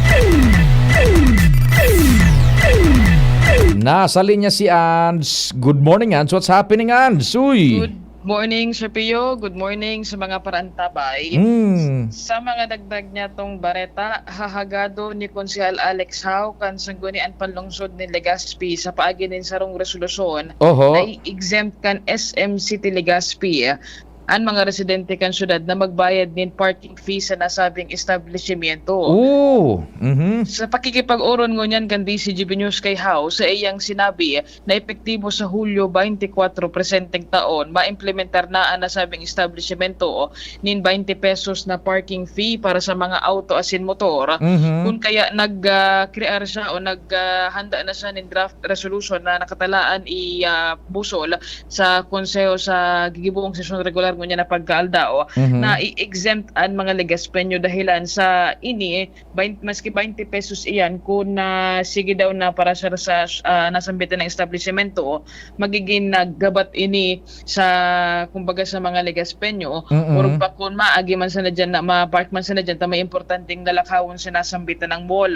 Nasa linya si Ans. Good morning, Ans. What's happening, Ans? Uy! Good morning, Sir Pio. Good morning sa mga parantabay. Mm. Sa mga dagdag niya tong bareta, hahagado ni Konsehal Alex Hao kan Sangguniang Panlungsod nin Legazpi sa paagi nin sarong resolusyon Oho. na i-exempt kan S M City Legazpi an mga residente kan syudad na magbayad nin parking fee sa nasabing establishmento. Oh, mhm. Sa pakikipag-oron ngunyan kan D Z G B News kay Hao, sa iyang sinabi, na epektibo sa Hulyo twenty-four presenteng taon, maimplementar na an nasabing establisimento nin twenty pesos na parking fee para sa mga auto asin motor. Mhm. Kun kaya nag, ah, krear siya o nag, ah, handa na siya nin draft resolution na nakatalaan i, ah, busol sa Konseho sa gigiboong sesyon regular ngunyan na pagkaaldaw Mhm. na i-exempt an mga Legaspeño dahilan sa ini bain-, maski twenty pesos iyan, kun, ah, sige daw na para siya sa, ah, nasambitan na establisimento, magigin naggabat ini sa, kumbaga, sa mga Legaspeño. Mm-mm. Orog pa kun maagi man sana diyan na ma-park man sana diyan ta may importanteng lalakawon sa nasambitan ng mall.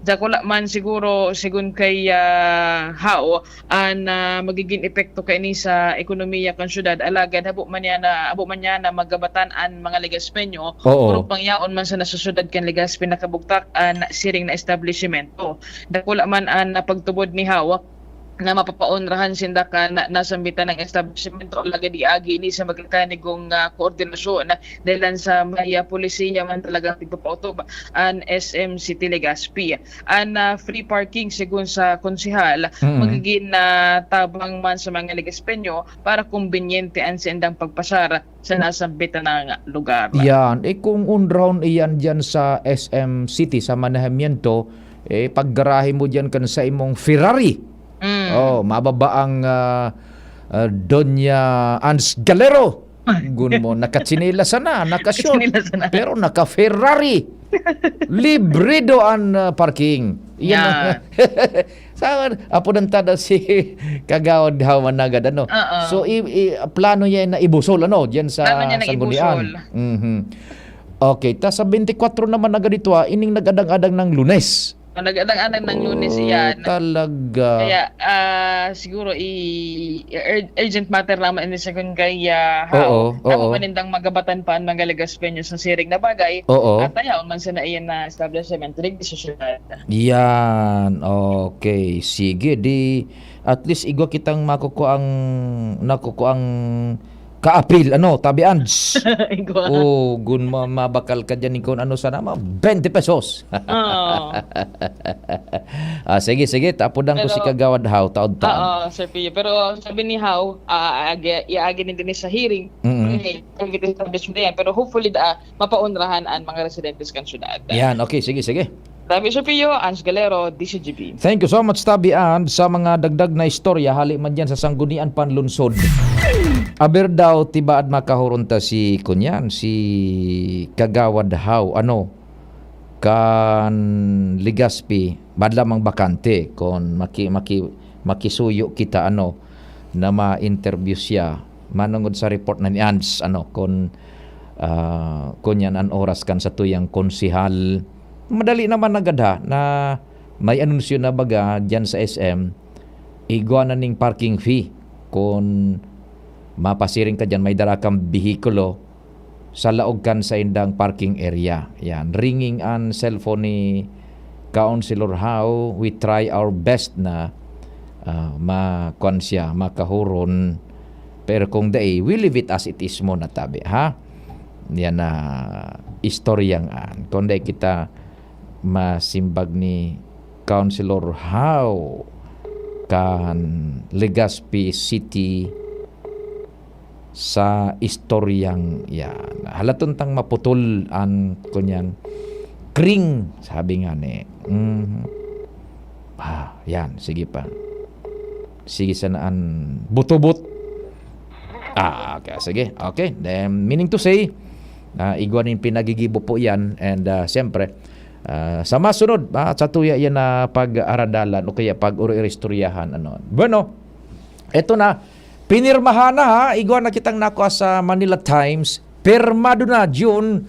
Dakula man siguro, sigun kay, ah, Hao, an, ah, magigin epekto kaini sa ekonomiya kan syudad, alagad habo man niya na, habo man niya na magabatan an mga Legaspeño, Oo. orog pang yaon man sana sa syudad kan Legazpi nakabugtak an siring na establisimento. Dakula man an, ah, pagtubod ni Hao na mapapaonrahan sinda kan nasambitan ng establisimento, alagad iagi ini sa magkakanigong, ah, koordinasyon dahil sa may, ah, polisiya man talagang tigpapaotob an S M City Legazpi. An, ah, free parking, sigun sa konsehal, Mm. magigin, ah, tabang man sa mga Legaspeño para kumbinyente an saindang pagpasar sa nasambitan na lugar. Yan. Eh, kung unrahon iyan diyan sa S M City, sa manahamiento, eh, paggarahe mo diyan kan sa imong Ferrari. Mm. Oh, mababa ang, ah, ah, Doña Ans Galero. Gun mo, nakatsinelas sana, naka-short, Nakatsinelas sana. pero naka-Ferrari. Libre do an, ah, parking. Yan ang sa apo ng tada si Kagawad Haw Managad, ano? Oo. So, i, i, plano niya na ibusol, ano, diyan sa Plano niya na Sanggunian. ibusol. Mhm. Okay, ta sa twenty-four naman na ganito, ah, ining nag-adang-adang ng Lunes. Nag-adang-adang ng Lunes Oh, yan. Talaga. Kaya ah, siguro i ur- urgent matter lamang ini sa kun kay ah, Oo, Haw. Amo oo. man nindang magabatan pa ang mga Legaspeños sa siring na bagay. Oo. At ayaw man sana iyan na establishment rin sa syudad. Yan. Okay. Sige, di at least igwa kitang makukuang nakukuang kaapil, ano, tabi ands. Igwa. Oh, gun ma mabakal ka diyan kung ano sana, mga twenty pesos. Oo. Ah, sige, sige, tapudan ko si Pero- Kagawad Haw, taod ta. Oo, Sir Pio. Pero sabi ni Haw, ah, agi, iagi ni Denise sa hearing. Mm. Okay, private establishment na yan. Pero hopefully, da, mapaunrahan ang mga residentes kan syudad. Yan, okay, sige, sige. Sabi Sir Pio, Ans Galero, D C G B. Thank you so much, Tabi. And sa mga dagdag na istorya, hali man dyan sa Sanggunian Panlunsod. Aber daw, tibaad makahuron ta si, kunyan, si Kagawad Haw, ano, kan Legazpi, bad lamang bakante, kon maki, maki, makisuyo kita, ano, na ma-interview siya, manungod sa report na ni Ans, ano, kon, ah, kunyan an oras kan satuyang konsehal. Madali naman na gad, ha, na may anunsyo na baga dyan sa S M, igwa na ning parking fee. Kung mapasiring ka dyan, may dara kang behikulo, sa laog kan saindang parking area. Yan, ringing an cellphone ni Councilor Haw. We try our best na, ah, makuan siya, makahuron. Pero kung dai, we leave it as it is muna, Tabi, ha? Yan na istoryang an. Kung dai kita masimbag ni Councilor Haw kan Legazpi City sa istoryang yan. Halaton tang maputol an kunyang kring, sabi nga ni. Mhm. Ah, yan, sige pa. Sige sana an butubot. Ah, okay, sige. Okay, then meaning to say, ah, igwa nin pinagigibo po yan. And ah, siyempre, ah, sa masunod, ah, sa tuya yan na pag-aradalan o kaya pag-uri-istoryahan. Ano. Bueno, eto na. Pinirmahan na ha. Igwa na kitang nakua sa Manila Times. Pirmado na, June,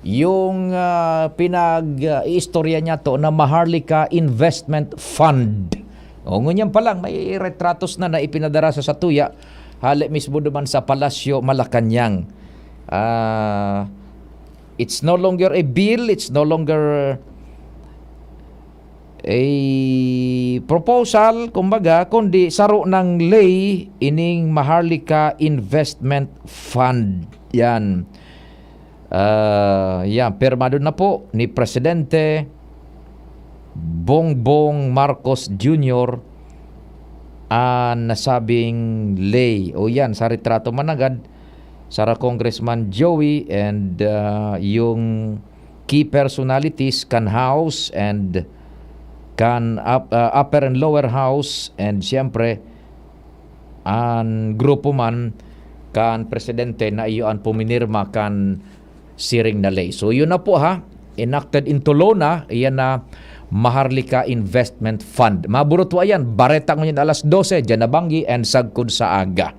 yung ah, pinag-iistorya niya to na Maharlika Investment Fund. O, ngunyan pa lang, may retratos na na ipinadara sa satuya, hali mismo duman sa Palasyo, Malacañang. Ah, it's no longer a bill, it's no longer a proposal, kumbaga, kundi saro ng ley ining Maharlika Investment Fund. Yan. Ah, yan, pirmado na po ni Presidente Bongbong Marcos Junior ang nasabing ley. O yan, sa retrato managad, sara Congressman Joey and ah, yung key personalities kan House and kan up- ah, Upper and Lower House, and siyempre, an grupo man kan presidente na iyo an puminirma kan siring na ley. So, yun na po ha, enacted into law na, iyan na Maharlika Investment Fund. Maburutwa yan, bareta ngunyan alas dose, dyan na banggi, and sagkod sa aga.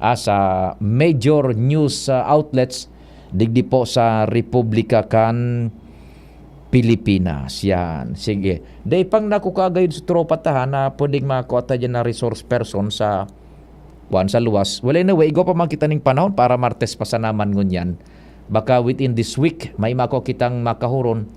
Ah, sa major news ah, outlets, digdi po sa Republika kan Pilipinas. Yan. Sige. Dai pang nakukagayod sa tropa ta, ha, na pwedeng makakua ta dyan na resource person sa kuan sa luwas. Well, anyway, igwa pa man kita ning panahon para Martes pa sana man ngunyan. Baka within this week, may makua kitang makahuron.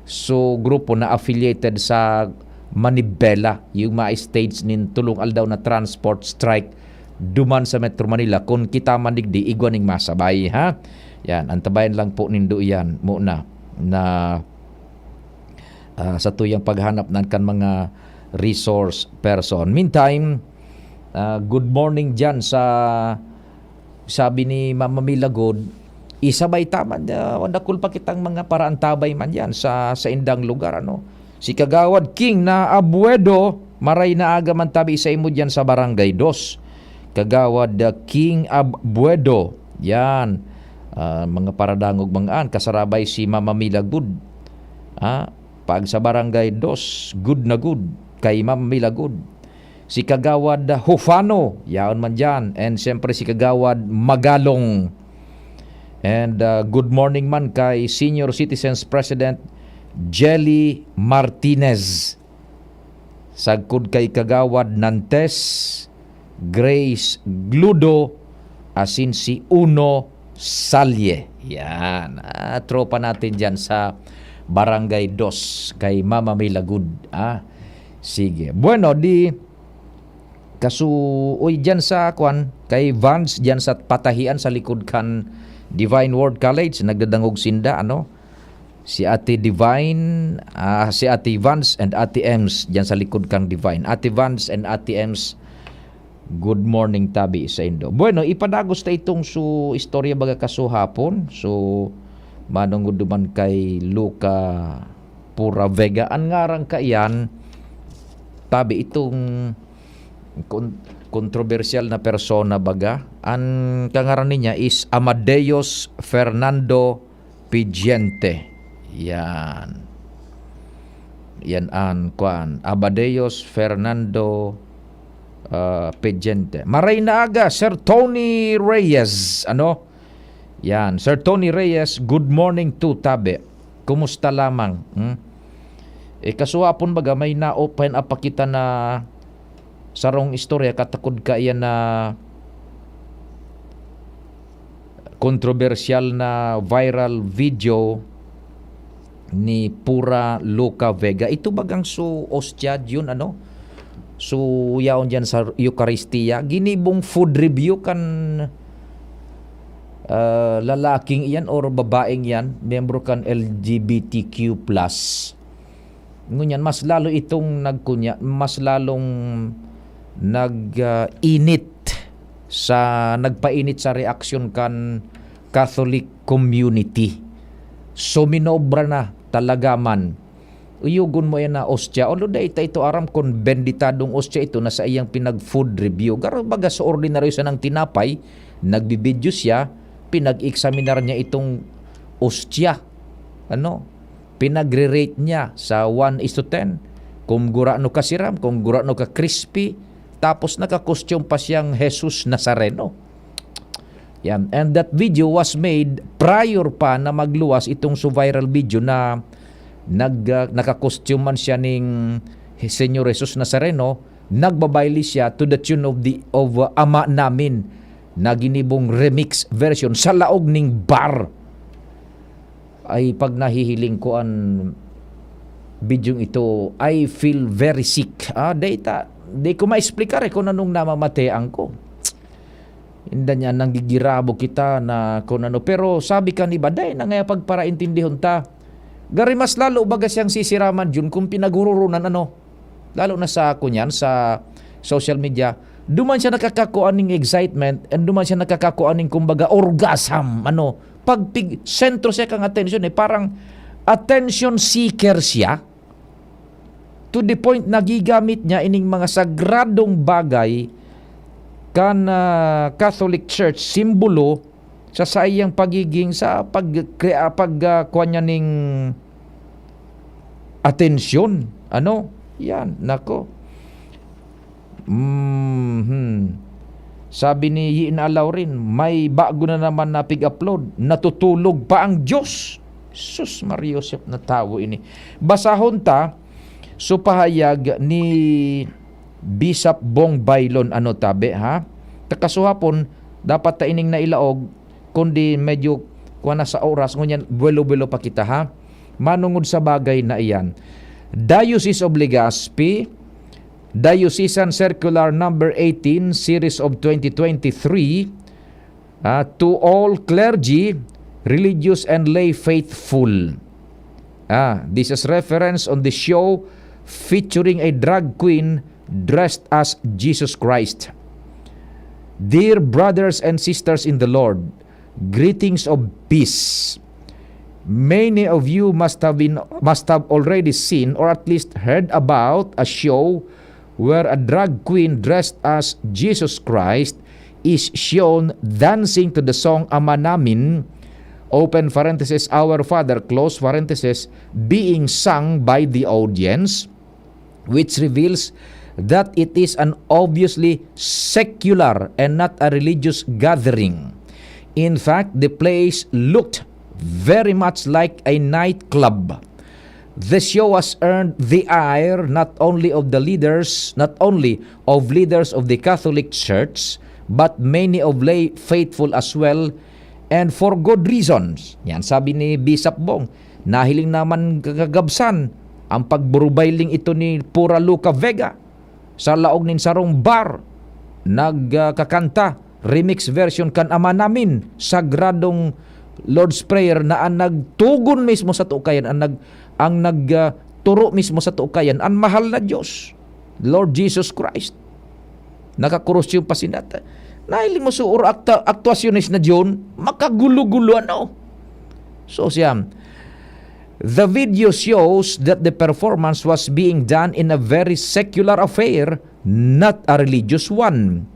So, grupo na affiliated sa Manibela, yung mga stage nin tulong aldaw na transport strike, duman sa Metro Manila. Kung kita man digdi, igwa ning masabay, ha? Yan, antabayan lang po nindo yan muna na ah, sa tuyang paghanap nan kan mga resource person. Meantime, ah, good morning dyan sa, sabi ni Mama Mila Good, isabay ta man, ah, dakul pa kitang mga paraantabay man yan sa, sa indang lugar, ano. Si Kagawad King na Abuedo, maray na aga man tabi sa imo dyan sa Barangay Dos. Kagawad ah, King Abuedo, yan. Ah, mga paradangog mga an, kasarabay si Mama Mila Good. Ah, Pag sa Barangay Dos, good na good. Kay Ma'am Mila Good. Si Kagawad Hufano, yaon man dyan. And siyempre si Kagawad Magalong. And uh, good morning man kay Senior Citizens President Jelly Martinez. Sagkod kay Kagawad Nantes, Grace Gludo, asin si Uno Salye. Yan. Ah, tropa natin dyan sa Barangay Dos, kay Mama May Lagud. Ah, sige. Bueno, di kasuoy dyan sa, kwan, kay Vance dyan sa patahian sa likod kan Divine Word College. Nagdadangog sinda, ano? Si Ate Divine, ah, si Ate Vance and Ate Ems dyan sa likod kang Divine. Ate Vance and Ate Ems, good morning tabi sa indo. Bueno, ipadagos ta itong su istorya baga kasuhapon. So, manungod duman kay Luca Pura Vega. An ngaran kaiyan, tabi itong kon kontrobersyal na persona baga. An kangaran niya is Amadeus Fernando Pidiente. Yan. Yan an kwan. Amadeus Fernando, ah, Pidiente. Maray na aga, Sir Tony Reyes. Ano? Yan. Sir Tony Reyes, good morning to tabi. Kumusta lamang? Hmm? Eh, kasuhapon baga, may na-open up pa kita na sarong istorya, katakod kaiyan na kontrobersyal na viral video ni Pura Luca Vega. Ito bagang su ostia yun, ano? Su yaon dyan sa Eukaristia. Ginibong food review kan, ah, lalaking iyan or babaeng iyan, miyembro kan L G B T Q plus. Ngunyan, mas lalo itong nagkunya, mas lalong nag, ah, init sa, nagpainit sa reaksyon kan Catholic community. Suminobra na talaga man. Uyogon mo yan na ostia. Although dai ta ito aram kung benditadong ostia ito na saiyang pinag-food review. Garo baga sa ordinaryo sanang tinapay, nagbibidyo siya, pinag-examinar niya itong ostia. Ano? Pinagre-rate niya sa one is to ten. Kung gurano kasiram, kung gurano ka-crispy, tapos naka-costume pa siyang Jesus Nazareno. Yan. And that video was made prior pa na magluwas itong so viral video na nag, ah, naka-costume man siya ning Señor Jesus Nazareno, nagbabayle siya to the tune of the, of, uh, Ama Namin, na ginibong remix version sa laog ning bar. Ay, pag nahihiling ko an bidyong ito, I feel very sick. Ah, dai ta, di ko ma-explicar eh kung anong namamatean ko. Inda niya, nanggigirabo kita na kung ano. Pero sabi kan iba, dai na ngaya pagparaintindihon ta. Gari mas lalo baga siyang sisiraman, Jun, kung pinaghuroronan, ano? Lalo na sa, kunyan, sa social media. Duman siya nakakakua ning excitement and duman siya nakakakua ning, kumbaga, orgasm, ano? Pagpig-, sentro siya kang atensyon, eh. Parang attention seeker siya. To the point, nagigamit niya ining mga sagradong bagay kan, ah, Catholic Church, simbolo sa saiyang pagiging sa pag-, kre-, ah, pag, ah, kuwan niya ning atensyon. Ano? Yan, nako. Mhm. Sabi ni Yina Lauren, "May bago na naman na pig-upload. Natutulog pa ang Diyos." Sus, Maria Joseph na tawo ini. Basahon ta, so pahayag ni Bishop Bong Bailon, ano tabi, ha? Takasuhapon, dapat ta ining nailaog, kundi medyo kuwan na sa oras, ngunyan, buwelo-buwelo pa kita, ha? Manungod sa bagay na iyan. Diocese of Legazpi, Diocesan Circular Number eighteen, Series of twenty twenty-three, ah, to all clergy, religious, and lay faithful. Ah, this is reference on the show featuring a drag queen dressed as Jesus Christ. Dear brothers and sisters in the Lord, greetings of peace. Many of you must have been, must have already seen or at least heard about a show where a drag queen dressed as Jesus Christ is shown dancing to the song Ama Namin open parenthesis, Our Father, close parenthesis, being sung by the audience, which reveals that it is an obviously secular and not a religious gathering. In fact, the place looked very much like a nightclub. The show has earned the ire not only of the leaders, not only of leaders of the Catholic Church, but many of lay faithful as well, and for good reasons. Yan sabi ni Bishop Bong. Nahiling naman kagabsan ang pagburubayling ito ni Pura Luca Vega sa laog nin sarong bar. Nagkakanta, remix version kan Ama Namin, Sagradong Lord's Prayer, na ang nagtugon mismo sa tukayan, ang nag-, ang nag, ah, turo mismo sa tukayan, ang mahal na Diyos, Lord Jesus Christ. Nakakrus yung pasinata. Nahiling mo suor akta-, aktuasyones na Diyon, makagulo-gulo, ano? So, siya, the video shows that the performance was being done in a very secular affair, not a religious one.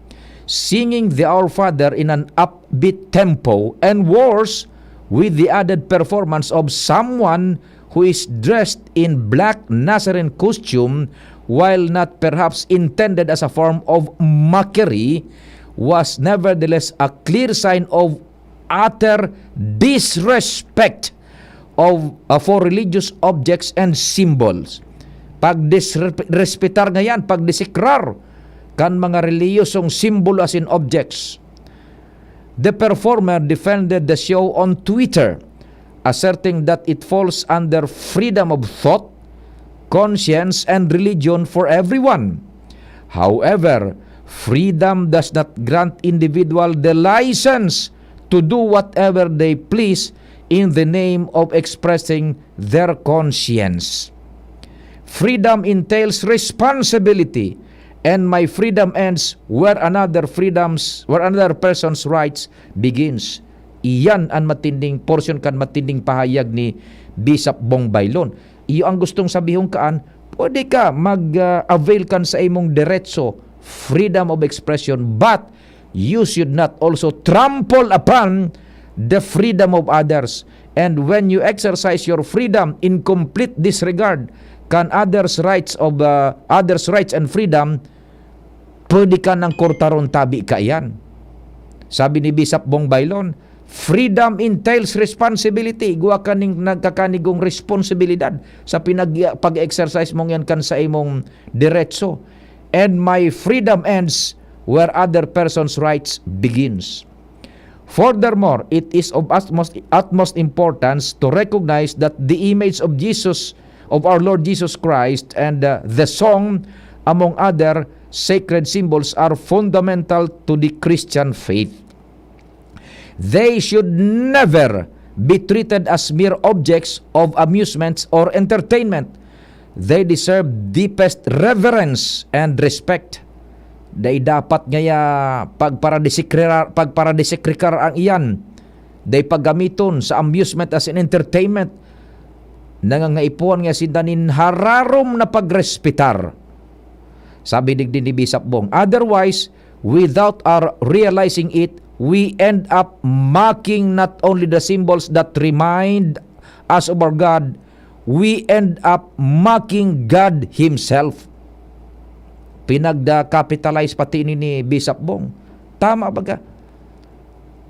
Singing the Our Father in an upbeat tempo and worse, with the added performance of someone who is dressed in black Nazarene costume, while not perhaps intended as a form of mockery, was nevertheless a clear sign of utter disrespect of, uh, for religious objects and symbols. Pagdisrespetar ngayan, pagdesikrar kan mga reliyosong simbolo asin objects. The performer defended the show on Twitter, asserting that it falls under freedom of thought, conscience, and religion for everyone. However, freedom does not grant individual the license to do whatever they please in the name of expressing their conscience. Freedom entails responsibility, and my freedom ends where another freedom's, where another person's rights begins. Iyan an matinding porsyon kan matinding pahayag ni Bishop Bong Baylon. Iyo ang gustong sabihon kaan, pwede ka mag, ah, avail kan sa imong deretso, freedom of expression, but you should not also trample upon the freedom of others. And when you exercise your freedom in complete disregard kan others' rights of, uh, others' rights and freedom, pwede ka nang kurtaron tabi kaiyan. Sabi ni Bishop Bong Baylon, "Freedom entails responsibility." Igwa ka ning nagkakanigong responsibilidad sa pinag-, pag-exercise mong yan kan sa imong diretso. "And my freedom ends where other person's rights begins." Furthermore, it is of utmost, utmost importance to recognize that the image of Jesus, of our Lord Jesus Christ, and, uh, the song, among other sacred symbols, are fundamental to the Christian faith. They should never be treated as mere objects of amusements or entertainment. They deserve deepest reverence and respect. Dai dapat ngaya pagparadisikrira-, pagparadisikrikar ang iyan. Dai paggamiton sa amusement as an entertainment. Nangangaipuhan nga sinda nin hararom na pagrespetar. Sabi digdi ni Bishop Bong, "Otherwise, without our realizing it, we end up mocking not only the symbols that remind us of our God, we end up mocking God Himself." Pinagda-capitalize pati ini ni Bishop Bong. Tama baga?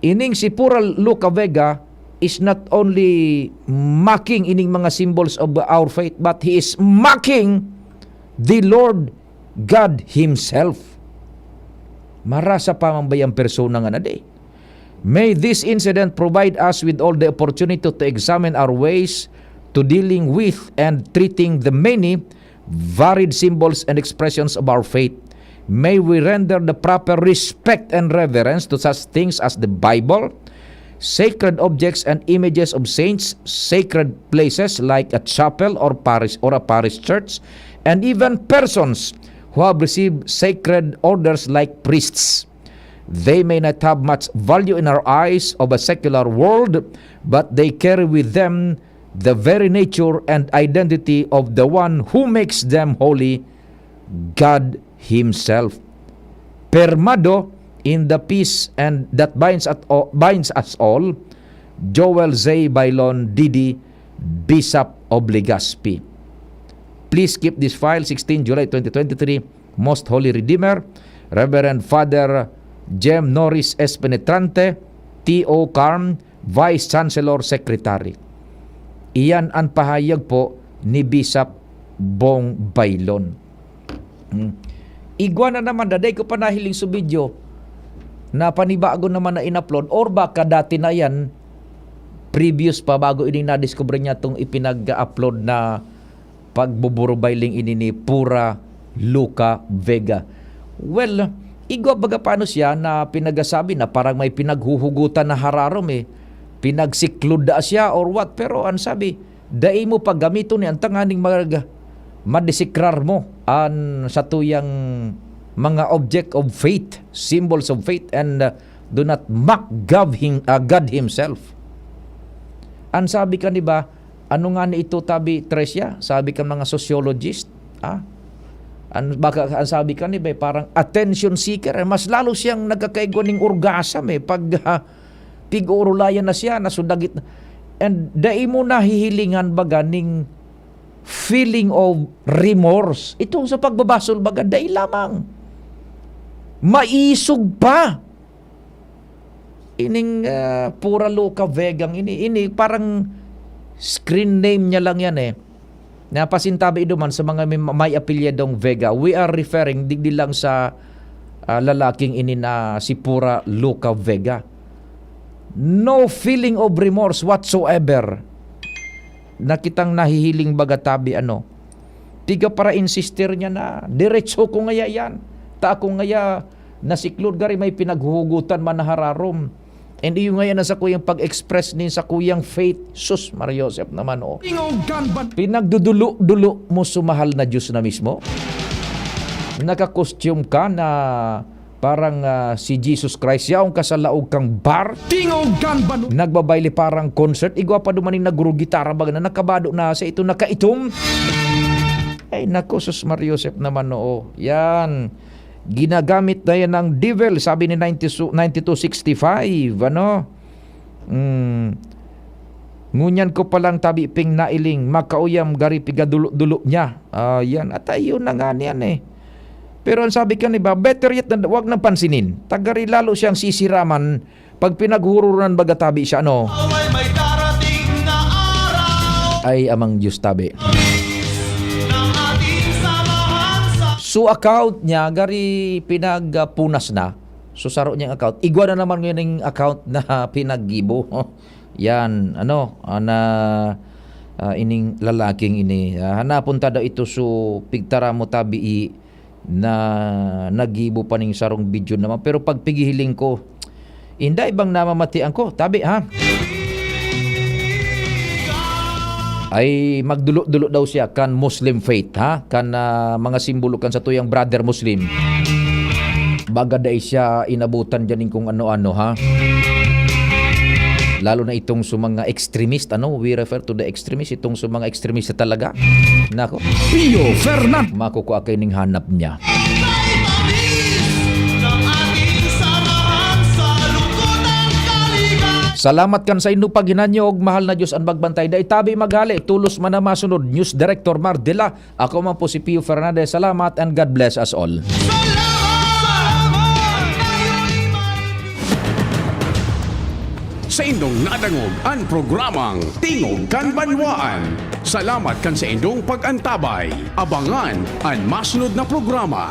Ining si Pura Luca Vega is not only mocking ining mga symbols of our faith, but he is mocking the Lord God Himself. Marasa pa man ba yang persona nga nadi? May this incident provide us with all the opportunity to examine our ways to dealing with and treating the many varied symbols and expressions of our faith. May we render the proper respect and reverence to such things as the Bible, sacred objects and images of saints, sacred places like a chapel or parish, or a parish church, and even persons who have received sacred orders like priests. They may not have much value in our eyes of a secular world, but they carry with them the very nature and identity of the one who makes them holy, God Himself. Permado in the peace and that binds at all, binds us all, Joel J. Bailon, D D, Bishop of Legazpi. Please keep this file, sixteen July twenty twenty-three, Most Holy Redeemer, Reverend Father Jem Norris S. Penetrante, T O Carm, Vice Chancellor Secretary. Iyan an pahayag po ni Bishop Bong Bailon. Hmm. Igwa na naman, daday ko pa nahiling sa video na panibago naman na in-upload, or baka dati na yan, previous pa, bago ini nadiskubre niya itong ipinag-upload na pagbuburubay ling ini ni Pura Luca Vega. Well, igwa baga paano siya na pinagasabi na parang may pinaghuhugutan na hararom eh. Pinagsiklod na siya or what? Pero ang sabi, dai mo paggamiton ni ang tanganing mag-, madesikrar mo an satuyang mga object of faith, symbols of faith, and, uh, do not mock God, him, uh, God Himself. Ang sabi ka, di ba, ano nga ni ito, tabi, Tresia? Sabi ka mga sociologist, ah? Ang, baka, ang sabi ka ni ba, parang attention seeker, eh. Mas lalo siyang nagkakaigwa ning orgasm, eh. Pag, ah, pig-urulayan na siya, nasudagit na. And dai mo nahihilingan baga ning feeling of remorse. Itong sa pagbabasol baga, dai lamang. Maisog pa. Ining, ah, Pura Luca Vegang ini, ini parang screen name niya lang yan eh. Napasintabi iduman sa mga may, may apelyidong Vega. We are referring digdi lang sa, ah, lalaking ini na si Pura Luca Vega. No feeling of remorse whatsoever. Nakitang nahihiling baga tabi ano. Tiga para insister niya na, "Diretso ko ngaya yan. Ta ako ngaya nasiklod, gari may pinaghuhugutan man na hararom." And iyo ngayon ang sakuyang pag-express nin sakuyang faith. Sus, Maria Joseph naman, oh. Pinagdudulo-dulo mo sa mahal na Diyos na mismo? Naka-costume ka na parang, ah, si Jesus Christ. Yaon ka sa laog kang bar. Tingog kan banu- Nagbabayle parang concert. Igwa pa dumaning nagurugitara baga na nakabado na sa ito nakaitom. Ay, naku, sus, Maria Joseph naman, oo. Yan. Ginagamit na yan ng devil, sabi ni ninety, ninety-two sixty-five, ano? Mm. Ngunyan ko palang tabi ping nailing, makauyam gari pigadulo-dulo niya. Ah, yan. At ayun na nga niyan eh. Pero ang sabi ka ni ba, better yet na wag nang pansinin. Tagari lalo siyang sisiraman pag pinaghuhururan baga tabi siya, ano? Away, may darating na araw. Ay, amang Diyos tabi. Ng ating samahan sa So, account niya, gari pinagpunas na. So, saro niyang account. Igwa na naman ngayon yung account na pinaggibo. Yan, ano, ah, na, ah, ining lalaking ini. Ah, hanapon ta daw ito, so, pigtara mo tabi i-, na naggibo pa ning sarong video naman. Pero pag pigihiling ko, inday bang namamatian ko? Tabi, ha? Ay, magdulo-dulo daw siya kan Muslim faith, ha? Kan, ah, mga simbolo kan satuyang brother Muslim. Baga dai siya inabutan dyan ning kung ano-ano, ha? Lalo na itong sa mga extremist, ano? We refer to the extremist, itong sa mga extremist talaga. Nako. Pio Fernand. Makukua kay ning hanap niya. Salamat kan sa indo paghinanyog, mahal na Diyos ang magbantay. Dai tabi maghale, tulos man na masunod. News Director Mar Dela, ako man po si Pio Fernandez. Salamat and God bless us all. Sa indong nadangog an programang Tingog kan Banwaan. Salamat kan sa indong pag-antabay. Abangan an masunod na programa.